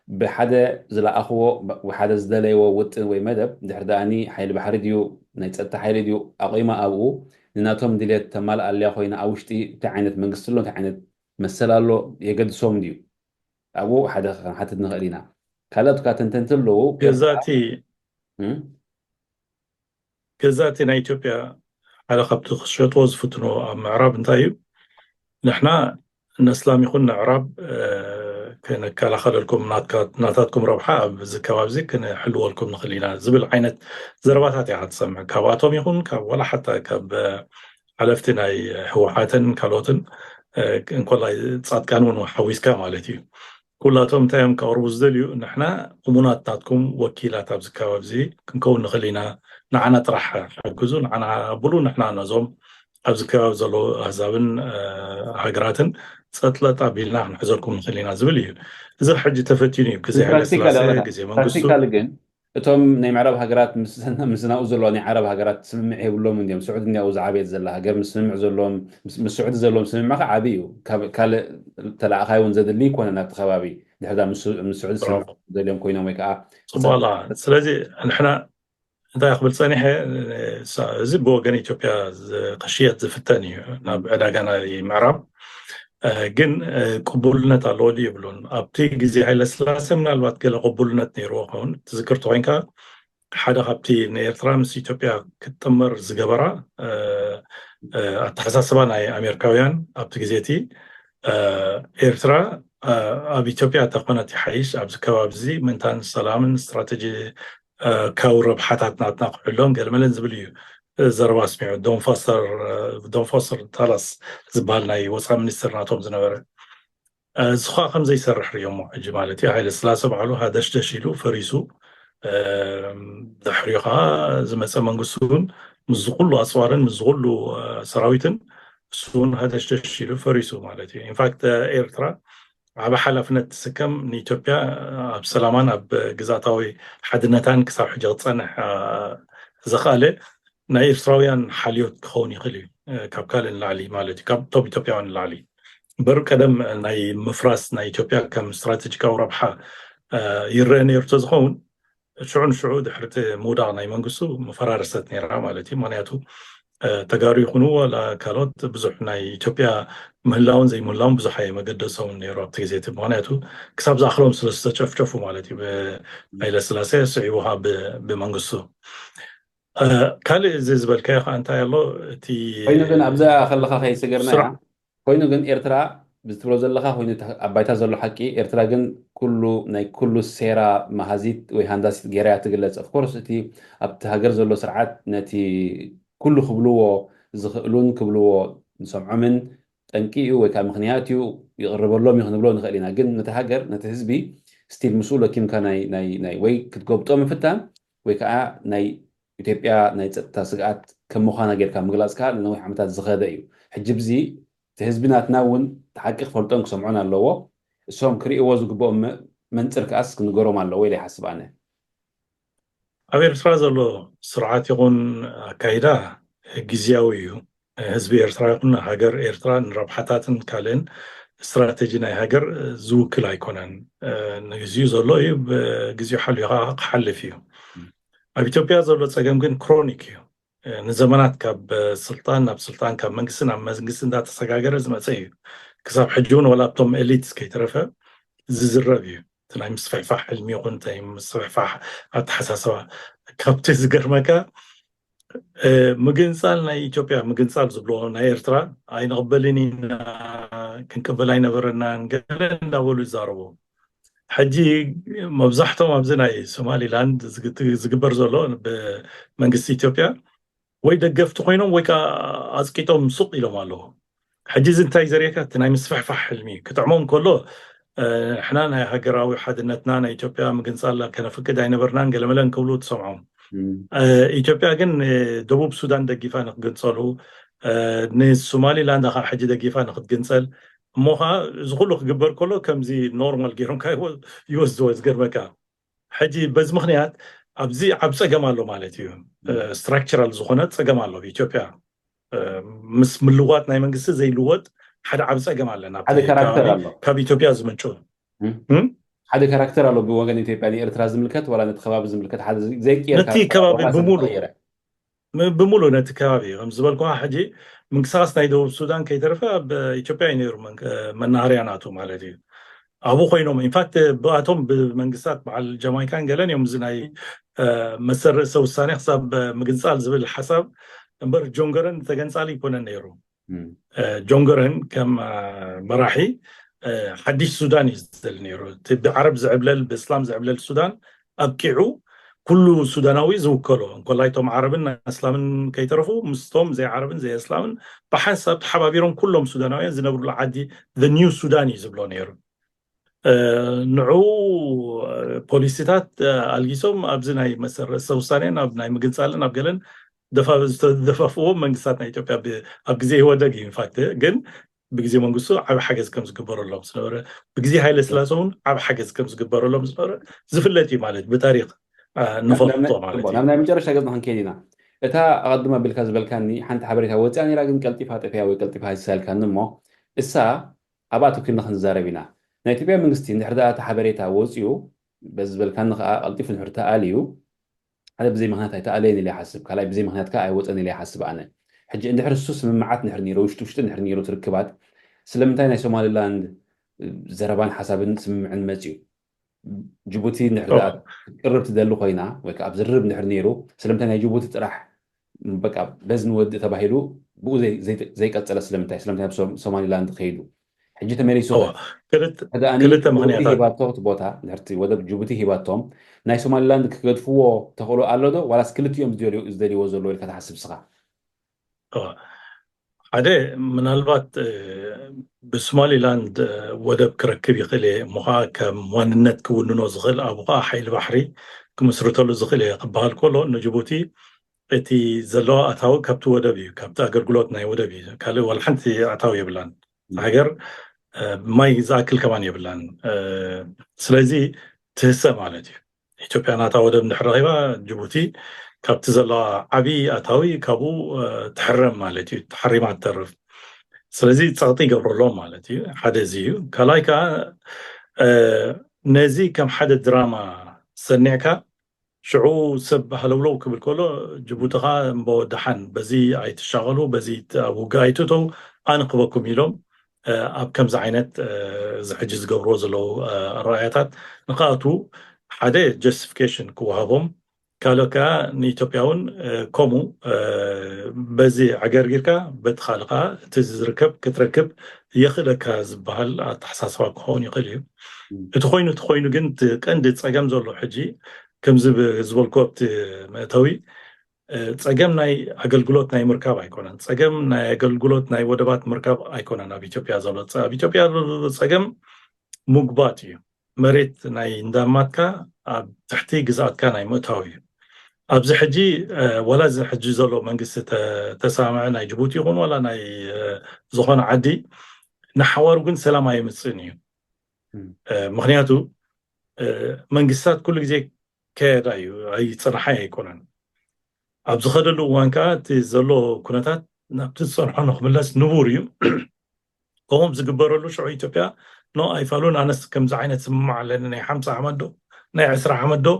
ብሓደ ዝለኣኽዎ ብሓደ ዝደለይዎ ውጥን ወይ መደብ ድሕር ደኣኒ ሓይሊ ባሕሪ ድዩ ናይ ጸጥታ ሓይሊ ድዩ ኣቑማ ኣብኡ ንናቶም ድሌት ተማልኣልያ ኮይና ኣብ ውሽጢ እንታይ ዓይነት መንግስቲ ኣሎ እንታይ ዓይነት መሰል ኣሎ የገድሶም ድዩ? ኣብኡ ሓደ ክንሓትት ንኽእል ኢና። ካልኦት ካ ተንተንቲ ኣለዉ። ገዛእቲ ገዛእቲ ናይ ኢትዮጵያ ሓደ ካብቲ ክሸጥዎ ዝፍትንዎ ኣብ ምዕራብ እንታይ እዩ? ንሕና ነስላም ይኹን ንዕራብ ክንከላኸለልኩም ናታትኩም ረብሓ ኣብዚ ከባቢ እዚ ክንሕልወልኩም ንኽእል ኢና ዝብል ዓይነት ዘረባታት ኢኻ ትሰምዕ። ካብኣቶም ይኹን ካብ ዋላ ሓታ ካብ ሓለፍቲ ናይ ህወሓትን ካልኦትን እንኮላይ ፃድቃን እውን ሓዊስካ ማለት እዩ። ኩላቶም እንታይ እዮም ከቕርቡ ዝደልዩ? ንሕና እሙናት ናትኩም ወኪላት ኣብዚ ከባቢ እዚ ክንከውን ንኽእል ኢና፣ ንዓና ጥራሕ ሓግዙ፣ ንዓና ኣብሉ፣ ንሕና ነዞም ኣብዚ ከባቢ ዘለዉ ኣህዛብን ሃገራትን ጸጥለጥ ኣቢልና ክንሕዘልኩም ንኽእል ኢና ዝብል እዩ። እዚ ሕጂ ተፈቲኑ እዩ። ግዜ ሃይለስላሴ፣ ግዜ መንግስቱ። ግን እቶም ናይ ምዕራብ ሃገራት ምስናኡ ዘለዋ ናይ ዓረብ ሃገራት ስምምዕ የብሎም እንዲዮም። ስዑድ እንዲያው ዝዓበየት ዘላ ሃገር ምስ ስምምዕ ዘለዎም ምስ ስዑዲ ዘለዎም ስምምዕ ከዓ ዓብዪ እዩ። ካልእ ተላእኻይ እውን ዘድሊ ይኮነ ናብቲ ከባቢ ድሕዳ ምስ ስዑዲ ስምምዕ ዘድልዮም ኮይኖም ወይ ከዓ ጽቡቕላ ስለዚ ንሕና እንታይ ክብል ጸኒሐ እዚ ብወገን ኢትዮጵያ ክሽየጥ ዝፍተን እዩ ናብ ዕዳጋ ናይ ምዕራብ ግን ቅቡልነት ኣለዎ ድዩ ይብሉን ኣብቲ ግዜ ሃይለስላሴ ምናልባት ገለ ቅቡልነት ነይርዎ ከውን ትዝክር ተኮይንካ ሓደ ካብቲ ንኤርትራ ምስ ኢትዮጵያ ክትጥመር ዝገበራ ኣተሓሳስባ ናይ ኣሜሪካውያን ኣብቲ ግዜ እቲ ኤርትራ ኣብ ኢትዮጵያ ተኾነት ይሓይሽ ኣብዚ ከባቢ እዚ ምእንታን ሰላምን ስትራቴጂ ካብ ረብሓታት ናትና ክሕሎን ገለመለን ዝብል እዩ ዘረባ ኣስሚዑ። ዶን ፎስተር ዶን ፎስተር ታላስ ዝበሃል ናይ ወፃኢ ሚኒስትር ናቶም ዝነበረ እዚ ኸዓ ከም ዘይሰርሕ ርእዮሞ ሕጂ ማለት እዩ። ሃይለ ስላሰ ባዕሉ ሃደሽደሽ ኢሉ ፈሪሱ። ድሕሪኡ ከዓ ዝመፀ መንግስቲ እውን ምስ ዝኩሉ ኣፅዋርን ምስ ዝኩሉ ሰራዊትን እሱ እውን ሃደሽደሽ ኢሉ ፈሪሱ ማለት እዩ። ኢንፋክት ኤርትራ ዓብ ሓላፍነት ትስከም ንኢትዮጵያ ኣብ ሰላማን ኣብ ግዛታዊ ሓድነታን ክሳብ ሕጂ ክፀንሕ ዘኽኣለ ናይ ኤርትራውያን ሓልዮት ክኸውን ይኽእል እዩ። ካብ ካልእ ንላዕሊ ማለት እዩ፣ ካብ ቶም ኢትዮጵያውያን ንላዕሊ። እምበር ቀደም ናይ ምፍራስ ናይ ኢትዮጵያ ከም ስትራቴጂካዊ ረብሓ ይረአ ነይሩ ተዝኸውን ሽዑ ንሽዑ ድሕርቲ ምውዳቕ ናይ መንግስቱ መፈራረሰት ነይራ ማለት እዩ። ምክንያቱ ተጋሩ ይኹኑ ዋላ ካልኦት ብዙሕ ናይ ኢትዮጵያ ምህላውን ዘይምህላውን ብዙሕ ኣየመገደሶምን ነይሩ ኣብቲ ግዜ እቲ። ምክንያቱ ክሳብ ዝኣኽሎም ስለ ዝተጨፍጨፉ ማለት እዩ። ብሃይለ ስላሴ ስዒቡ ከዓ ብመንግስቱ ካልእ እዚ ዝበልካዮ ከዓ እንታይ ኣሎ እቲ ኮይኑ ግን ኣብዛ ከለካ ከይስገርና እያ። ኮይኑ ግን ኤርትራ ብትብሎ ዘለካ ኮይኑ ኣብ ባይታ ዘሎ ሓቂ ኤርትራ ግን ኩሉ ናይ ኩሉ ሴራ መሃዚት ወይ ሃንዳሲት ገይራ እያ ትግለጽ። ኦፍኮርስ እቲ ኣብቲ ሃገር ዘሎ ስርዓት ነቲ ኩሉ ክብልዎ ዝኽእሉን ክብልዎ ንሰምዖምን ጠንቂ እዩ ወይ ከዓ ምክንያት እዩ ይቕርበሎም እዩ ክንብሎ ንኽእል ኢና። ግን ነቲ ሃገር ነቲ ህዝቢ ስቲል ምስኡ ለኪምካ ናይ ወይ ክትጎብጦ ምፍታን ወይ ከዓ ናይ ኢትዮጵያ ናይ ፀጥታ ስግኣት ከም ምዃና ጌርካ ምግላፅካ ንነዊሕ ዓመታት ዝኸደ እዩ። ሕጂ ብዚ እቲ ህዝቢ ናትና እውን እቲ ሓቂ ክፈልጦን ክሰምዖን ኣለዎ። እሶም ክርእይዎ ዝግብኦም መንፅር ከኣስ ክንገሮም ኣለዎ ኢለ ይሓስብ ኣነ። ኣብ ኤርትራ ዘሎ ስርዓት ይኹን ኣካይዳ ግዝያዊ እዩ። ህዝቢ ኤርትራ ይኹን ሃገር ኤርትራ ንረብሓታትን ካልእን ስትራተጂ ናይ ሃገር ዝውክል ኣይኮነን። ንግዚኡ ዘሎ እዩ፣ ብግዚኡ ሓልዩ ከዓ ክሓልፍ እዩ። ኣብ ኢትዮጵያ ዘሎ ፀገም ግን ክሮኒክ እዩ። ንዘመናት ካብ ስልጣን ናብ ስልጣን ካብ መንግስቲ ናብ መንግስቲ እንዳተሰጋገረ ዝመፀ እዩ። ክሳብ ሕጂ እውን ዋላ ኣብቶም ኤሊትስ ከይተረፈ ዝዝረብ እዩ። እቲ ናይ ምስፍሕፋሕ ሕልሚ ይኹን እንታይ ምስፍሕፋሕ ኣተሓሳስባ ካብቲ ዝገርመካ ምግንፃል ናይ ኢትዮጵያ ምግንፃል ዝብሎ ናይ ኤርትራ ኣይንቕበልን ኢና፣ ክንቅበል ኣይነበረናን ገለ እንዳበሉ ይዛረቡ። ሕጂ መብዛሕቶም ኣብዚ ናይ ሶማሊላንድ ዝግበር ዘሎ ብመንግስቲ ኢትዮጵያ ወይ ደገፍቲ ኮይኖም ወይ ከዓ ኣፅቂጦም ሱቕ ኢሎም ኣለዉ። ሕጂ እዚ እንታይ ዘርእየካ እቲ ናይ ምስፍሕፋሕ ሕልሚ ክጥዕሞም ከሎ ንሕና ናይ ሃገራዊ ሓድነትና ናይ ኢትዮጵያ ምግንፃል ከነፍቅድ ኣይነበርናን ገለመለን ክብሉ ትሰምዖም። ኢትዮጵያ ግን ደቡብ ሱዳን ደጊፋ ንክግንፀሉ ንሶማሊላንድ ከዓ ሕጂ ደጊፋ ንክትግንፀል እሞ ከዓ እዚ ኩሉ ክግበር ከሎ ከምዚ ኖርማል ገይሮም ከዓ ይወስድዎ። ዝገርመካ ሕጂ በዚ ምክንያት ኣብዚ ዓብ ፀገም ኣሎ ማለት እዩ። ስትራክቸራል ዝኾነ ፀገም ኣሎ ኢትዮጵያ ምስ ምልዋጥ ናይ መንግስቲ ዘይልወጥ ሓደ ዓብ ፀገም ኣለና። ሓደ ካራክተር ኣሎ ካብ ኢትዮጵያ ዝምንጩ ሓደ ካራክተር ኣሎ ብወገን ኢትዮጵያ ንኤርትራ ዝምልከት ዋላ ነቲ ከባቢ ዝምልከት ሓደ ዘይቅየር ነቲ ከባቢ ብሙሉ ብሙሉ ነቲ ከባቢ ከም ዝበልኩ ሕጂ ምንቅስቃስ ናይ ደቡብ ሱዳን ከይተረፈ ኣብ ኢትዮጵያ እዩ ነይሩ መናሃርያ ናቱ ማለት እዩ። ኣብኡ ኮይኖም ኢንፋክት ብኣቶም ብመንግስታት በዓል ጀማይካን ገለን እዮም እዚ ናይ መሰል ርእሰ ውሳኔ ክሳብ ምግንፃል ዝብል ሓሳብ እምበር ጆንገረን ተገንፃሊ ይኮነን ነይሩ። ጆንገረን ከም መራሒ ሓዲሽ ሱዳን እዩ ዝደሊ ነይሩ። እቲ ብዓረብ ዝዕብለል ብእስላም ዝዕብለል ሱዳን ኣብቂዑ ኩሉ ሱዳናዊ ዝውከሎ እንኮላይ ቶም ዓረብን ኣስላምን ከይተረፉ ምስቶም ዘይዓረብን ዘይእስላምን ብሓንሳብ ተሓባቢሮም ኩሎም ሱዳናውያን ዝነብሩሉ ዓዲ ኒው ሱዳን እዩ ዝብሎ ነይሩ። ንዑ ፖሊሲታት ኣልጊሶም ኣብዚ ናይ መሰል ርእሰ ውሳኔን ኣብ ናይ ምግንፃልን ኣብ ገለን ዝተደፋፍዎ መንግስታት ናይ ኢትዮጵያ ኣብ ግዜ ኢህወደግ እዩ። ኢንፋክት ግን ብግዜ መንግስቱ ዓብ ሓገዝ ከም ዝግበረሎም ዝነበረ ብግዜ ሃይለ ስላሰ እውን ዓብ ሓገዝ ከም ዝግበረሎም ዝነበረ ዝፍለጥ እዩ ማለት ብታሪክ ንፈልጦ ማለት እዩ። ናብ ናይ መጨረሻ ገጽና ክንከይድ ኢና። እታ ኣቐድማ ቢልካ ዝበልካኒ ሓንቲ ሓበሬታ ወፅያ ነይራ ግን ቀልጢፋ ጠፊያ ወይ ቀልጢፋ ሃሲሳ ኢልካኒ እሞ እሳ ኣብኣ ተኪልና ክንዛረብ ኢና። ናይ ኢትዮጵያ መንግስቲ እንድሕር ደኣ እቲ ሓበሬታ ወፅዩ በዚ ዝበልካኒ ከዓ ቀልጢፉ እንድሕር ተኣልዩ ሓደ ብዘይ ምክንያት ኣይተኣለየን ኢለ ይሓስብ ካልኣይ ብዘይ ምክንያት ከዓ ኣይወፀን ኢለ ይሓስብ ኣነ። ሕጂ እንድሕር እሱ ስምምዓት እንድሕር ነይሩ ውሽጢ ውሽጢ እንድሕር ነይሩ ትርክባት ስለምንታይ ናይ ሶማሊላንድ ዘረባን ሓሳብን ስምምዕን መፅዩ ጅቡቲ እንድሕር ደኣ ክትቅርብ ትደሊ ኮይና ወይ ከዓ ኣብ ዝርርብ እንድሕር ነይሩ ስለምንታይ ናይ ጅቡቲ ጥራሕ በቃ በዚ ንወድእ ተባሂሉ ብኡ ዘይቀፀለ ስለምንታይ ስለምንታይ ናብ ሶማሊላንድ ከይዱ ሕጂ ተመሊሱ እወ ኸ ክልተ ሕዳኣኒ ክልተ ጅቡቲ ምኽንያታት ሂባቶ እቲ ቦታ ድሕርቲ ወደብ ጅቡቲ ሂባቶም ናይ ሶማሊላንድ ክገድፍዎ ተኽእሎ ኣሎ ዶ ዋላስ ክልቲኦም ዝደልዮ ዝደልይዎ ዘለዉ ኢልካ ትሓስብ ስኻ? እወ። ሓደ ምናልባት እ፣ ብሶማሊላንድ እ፣ ወደብ ክረክብ ይኽእል እየ እሞ ኸዓ ከም ዋንነት ክውንኖ ዝኽእል ኣብኡ ኸዓ ሓይሊ ባሕሪ ክምስርተሉ ዝኽእል እየ ክበሃል ከሎ ንጅቡቲ እቲ ዘለዎ ኣታዊ ካብቲ ወደብ እዩ፣ ካብቲ ኣገልግሎት ናይ ወደብ እዩ። ካልእ ዋላ ሓንቲ ኣታዊ የብላን። እታ ሃገር እ፣ ማይ ዝኣክል ከማን የብላን። እ፣ ስለዚ ትህሰ ማለት እዩ። ኢትዮጵያ ናታ ወደብ እንድሕር ረኺባ ጅቡቲ ካብቲ ዘለዋ ዓብዪ ኣታዊ ካብኡ እ፣ ትሕረም ማለት እዩ። ተሓሪማ ትተርፍ። ስለዚ ጸቕጢ ይገብረሎም ማለት እዩ። ሓደ እዚ እዩ። ካልኣይ ከዓ እ፣ ነዚ ከም ሓደ ድራማ ሰኒዕካ ሽዑ ሰብ ሃለውለው ክብል ከሎ ጅቡቲ ከዓ እምቦ ደሓን በዚ ኣይትሻቐሉ፣ በዚ ት- ኣብ ውግእ ኣይትእተው፣ ኣነ ክበኩም ኢሎም እ፣ ኣብ ከምዚ ዓይነት እ፣ እዚ ሕጂ ዝገብርዎ ዘለዉ እ፣ ኣረኣያታት ንክኣትዉ ሓደ ጀስቲፊኬሽን ክወሃቦም ካልእ ከዓ ንኢትዮጵያ እውን እ፣ ከምኡ እ፣ በዚ ዕገርጊርካ በቲ ካልእ ከዓ እቲ ዝርከብ ክትረክብ የኽእለካ ዝበሃል ኣተሓሳስባ ክኸውን ይኽእል እዩ። እቲ ኮይኑ እቲ ኮይኑ ግን እቲ ቀንዲ ፀገም ዘሎ ሕጂ ከምዚ ብ- ዝበልኩ ኣብቲ መእተዊ እ፣ ፀገም ናይ ኣገልግሎት ናይ ምርካብ ኣይኮነን። ፀገም ናይ ኣገልግሎት ናይ ወደባት ምርካብ ኣይኮነን ኣብ ኢትዮጵያ ዘሎ። ጸ- ኣብ ኢትዮጵያ ዘሎ ፀገም ምጉባት እዩ። መሬት ናይ እንዳማትካ ኣብ ትሕቲ ግዝኣትካ ናይ ምእታው እዩ። ኣብዚ ሕጂ እ፣ ዋላ እዚ ሕጂ ዘሎ መንግስቲ ተ- ተሰማምዐ ናይ ጅቡቲ ይኹን ዋላ ናይ እ፣ ዝኾነ ዓዲ ንሓዋሩ ግን ሰላም ኣይምፅእን እዩ። እ፣ ምክንያቱ እ፣ መንግስታት ኩሉ ግዜ ከየዳ እዩ ኣይፅንሓይ ኣይኮነን። ኣብ ዝኸደሉ እዋን ከዓ እቲ ዘሎ ኩነታት ናብቲ ዝፀንሖ ንክምለስ ንቡር እዩ። ከምኡ ዝግበረሉ ሽዑ ኢትዮጵያ ኖ ኣይፋሉን ኣነስ ከምዚ ዓይነት ስምማዕ ኣለኒ ናይ ሓምሳ ዓመት ዶ ናይ ዕስራ ዓመት ዶ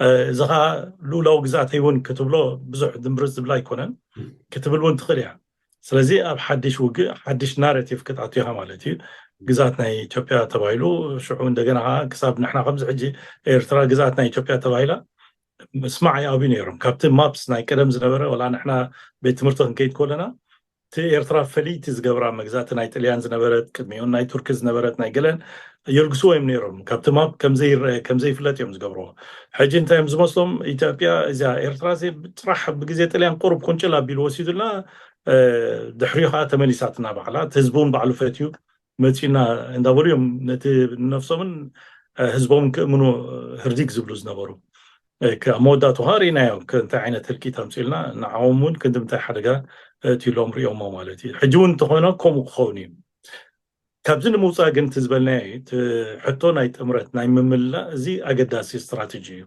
እ፣ እዚ ከዓ ልኡላዊ ግዛተይ እውን ክትብሎ ብዙሕ ድምርፅ ዝብላ ኣይኮነን ክትብል እውን ትኽእል እያ። ስለዚ ኣብ ሓድሽ ውግእ ሓድሽ ናሬቲቭ ክትኣቱ ኢኻ ማለት እዩ። ግዛት ናይ ኢትዮጵያ ተባሂሉ ሽዑ እንደገና ከዓ ክሳብ ንሕና ከምዚ ሕጂ ኤርትራ ግዛት ናይ ኢትዮጵያ ተባሂላ ምስማዕ ይኣብዩ ነይሮም። ካብቲ ማፕስ ናይ ቀደም ዝነበረ ወላ ንሕና ቤት ትምህርቲ ክንከይድ ከለና እቲ ኤርትራ ፈሊቲ ዝገብራ መግዛእቲ ናይ ጥልያን ዝነበረት ቅድሚኡን ናይ ቱርኪ ዝነበረት ናይ ገለን የልግስዎ እዮም ነይሮም። ካብቲ ማፕ ከምዘይረአ ከምዘይፍለጥ እዮም ዝገብርዎ። ሕጂ እንታይ እዮም ዝመስሎም ኢትዮጵያ እዚኣ ኤርትራ ሲ ጥራሕ ብግዜ ጥልያን ቁሩብ ቁንጭል ኣቢሉ ወሲዱልና እ፣ ድሕሪኡ ከዓ ተመሊሳትና ባዕላ እቲ ህዝቢ እውን ባዕሉ ፈትዩ መፂና እንዳበሉ እዮም ነቲ ንነፍሶምን እ፣ ህዝቦምን ክእምኑ ህርዲግ ዝብሉ ዝነበሩ እ፣ ከ- ኣብ መወዳእቱ ከዓ ርኢናዮ ከ- እንታይ ዓይነት ህልቂት ኣምፅኡልና ንዓኦም እውን ክንዲ ምንታይ ሓደጋ እትሎም ሪኦሞ ማለት እዩ። ሕጂ እውን እንተኾነ ከምኡ ክኸውን እዩ። ካብዚ ንምውፃእ ግን እቲ ዝበልናዮ እዩ እቲ ሕቶ ናይ ጥምረት ናይ ምምላእ እዚ ኣገዳሲ ስትራቴጂ እዩ።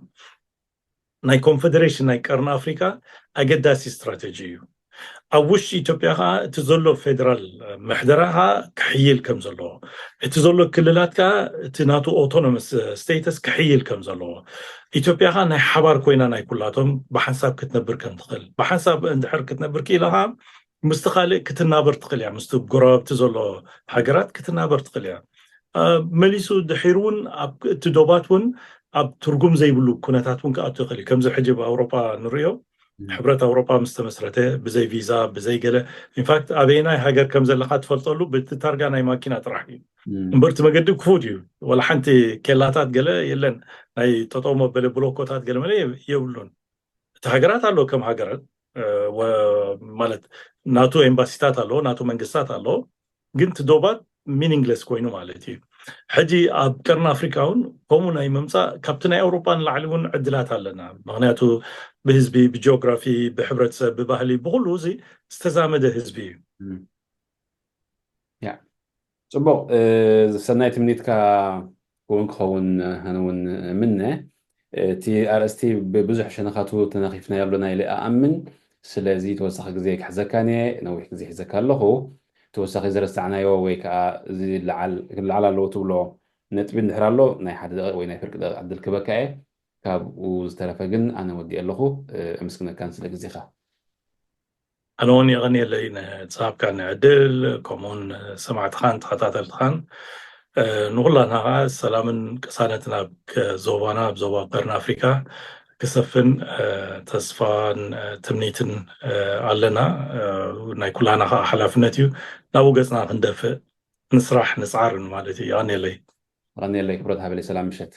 ናይ ኮንፌዴሬሽን ናይ ቀርኒ ኣፍሪካ ኣገዳሲ ስትራቴጂ እዩ። ኣብ ውሽጢ ኢትዮጵያ ከዓ እቲ ዘሎ ፌደራል ምሕደራ ከዓ ክሕይል ከም ዘለዎ እቲ ዘሎ ክልላት ከዓ እቲ ናቱ ኦቶኖመስ ስቴተስ ክሕይል ከም ዘለዎ ኢትዮጵያ ከዓ ናይ ሓባር ኮይና ናይ ኩላቶም ብሓንሳብ ክትነብር ከም ትኽእል ብሓንሳብ እንድሕር ክትነብር ክኢላ ከዓ ምስቲ ካልእ ክትናበር ትኽእል እያ ምስቲ ጎረባብቲ ዘሎ ሃገራት ክትናበር ትኽእል እያ። መሊሱ ድሒሩ እውን እቲ ዶባት እውን ኣብ ትርጉም ዘይብሉ ኩነታት እውን ክኣቱ ይኽእል እዩ። ከምዚ ሕጂ ኣብ ኣውሮጳ ንሪኦ ሕብረት ኣውሮጳ ምስ ተመስረተ ብዘይ ቪዛ ብዘይ ገለ ኢንፋክት ኣበየናይ ሃገር ከም ዘለካ ትፈልጠሉ ብቲ ታርጋ ናይ ማኪና ጥራሕ እዩ። እምበር እቲ መገዲ ክፉት እዩ። ወላ ሓንቲ ኬላታት ገለ የለን ናይ ጠጠው መበለ ብሎኮታት ገለ መለ የብሉን። እቲ ሃገራት ኣሎ ከም ሃገራት ማለት ናቱ ኤምባሲታት ኣለዎ ናቱ መንግስታት ኣለዎ። ግን እቲ ዶባት ሚኒንግለስ ኮይኑ ማለት እዩ። ሕጂ ኣብ ቀርኒ ኣፍሪካ እውን ከምኡ ናይ ምምፃእ ካብቲ ናይ ኣውሮጳ ንላዕሊ እውን ዕድላት ኣለና። ምክንያቱ ብህዝቢ ብጂኦግራፊ ብሕብረተሰብ ብባህሊ ብኩሉ እዚ ዝተዛመደ ህዝቢ እዩ። ያ ጽቡቕ። ሰናይ ትምኒትካ እውን ክኸውን ኣነ እውን እምነ። እቲ ኣርእስቲ ብብዙሕ ሸነኻቱ ተነኺፍናዮ ኣለና ኢለ እኣምን። ስለዚ ተወሳኺ ግዜ ክሕዘካን እየ፣ ነዊሕ ግዜ ሒዘካ ኣለኹ። ተወሳኺ ዝረሳዕናዮ ወይ ከዓ እዚ ለዓል ክለዓል ኣለዎ ትብሎ ነጥቢ እንድሕር ኣሎ ናይ ሓደ ደቂቕ ወይ ናይ ፍርቂ ደቂቕ ዕድል ክበካ እየ። ካብኡ ዝተረፈ ግን ኣነ ወዲእ ኣለኹ። ኣመስግነካን ስለ ግዜኻ። ኣነ እውን የቐንየለይ ንዝሃብካኒ ዕድል ከምኡውን ሰማዕትኻን ተኸታተልትኻን ንኩላትና ከዓ ሰላምን ቅሳነትን ኣብ ዞባና ኣብ ዞባ ቀርኒ ኣፍሪካ ክሰፍን ተስፋን ትምኒትን ኣለና። ናይ ኩላና ከዓ ሓላፍነት እዩ ናብኡ ገፅና ክንደፍእ። ንስራሕ ንፅዓርን ማለት እዩ። የቐንየለይ። ቀንየለይ ክብረት ሃበለይ፣ ሰላም ምሸት።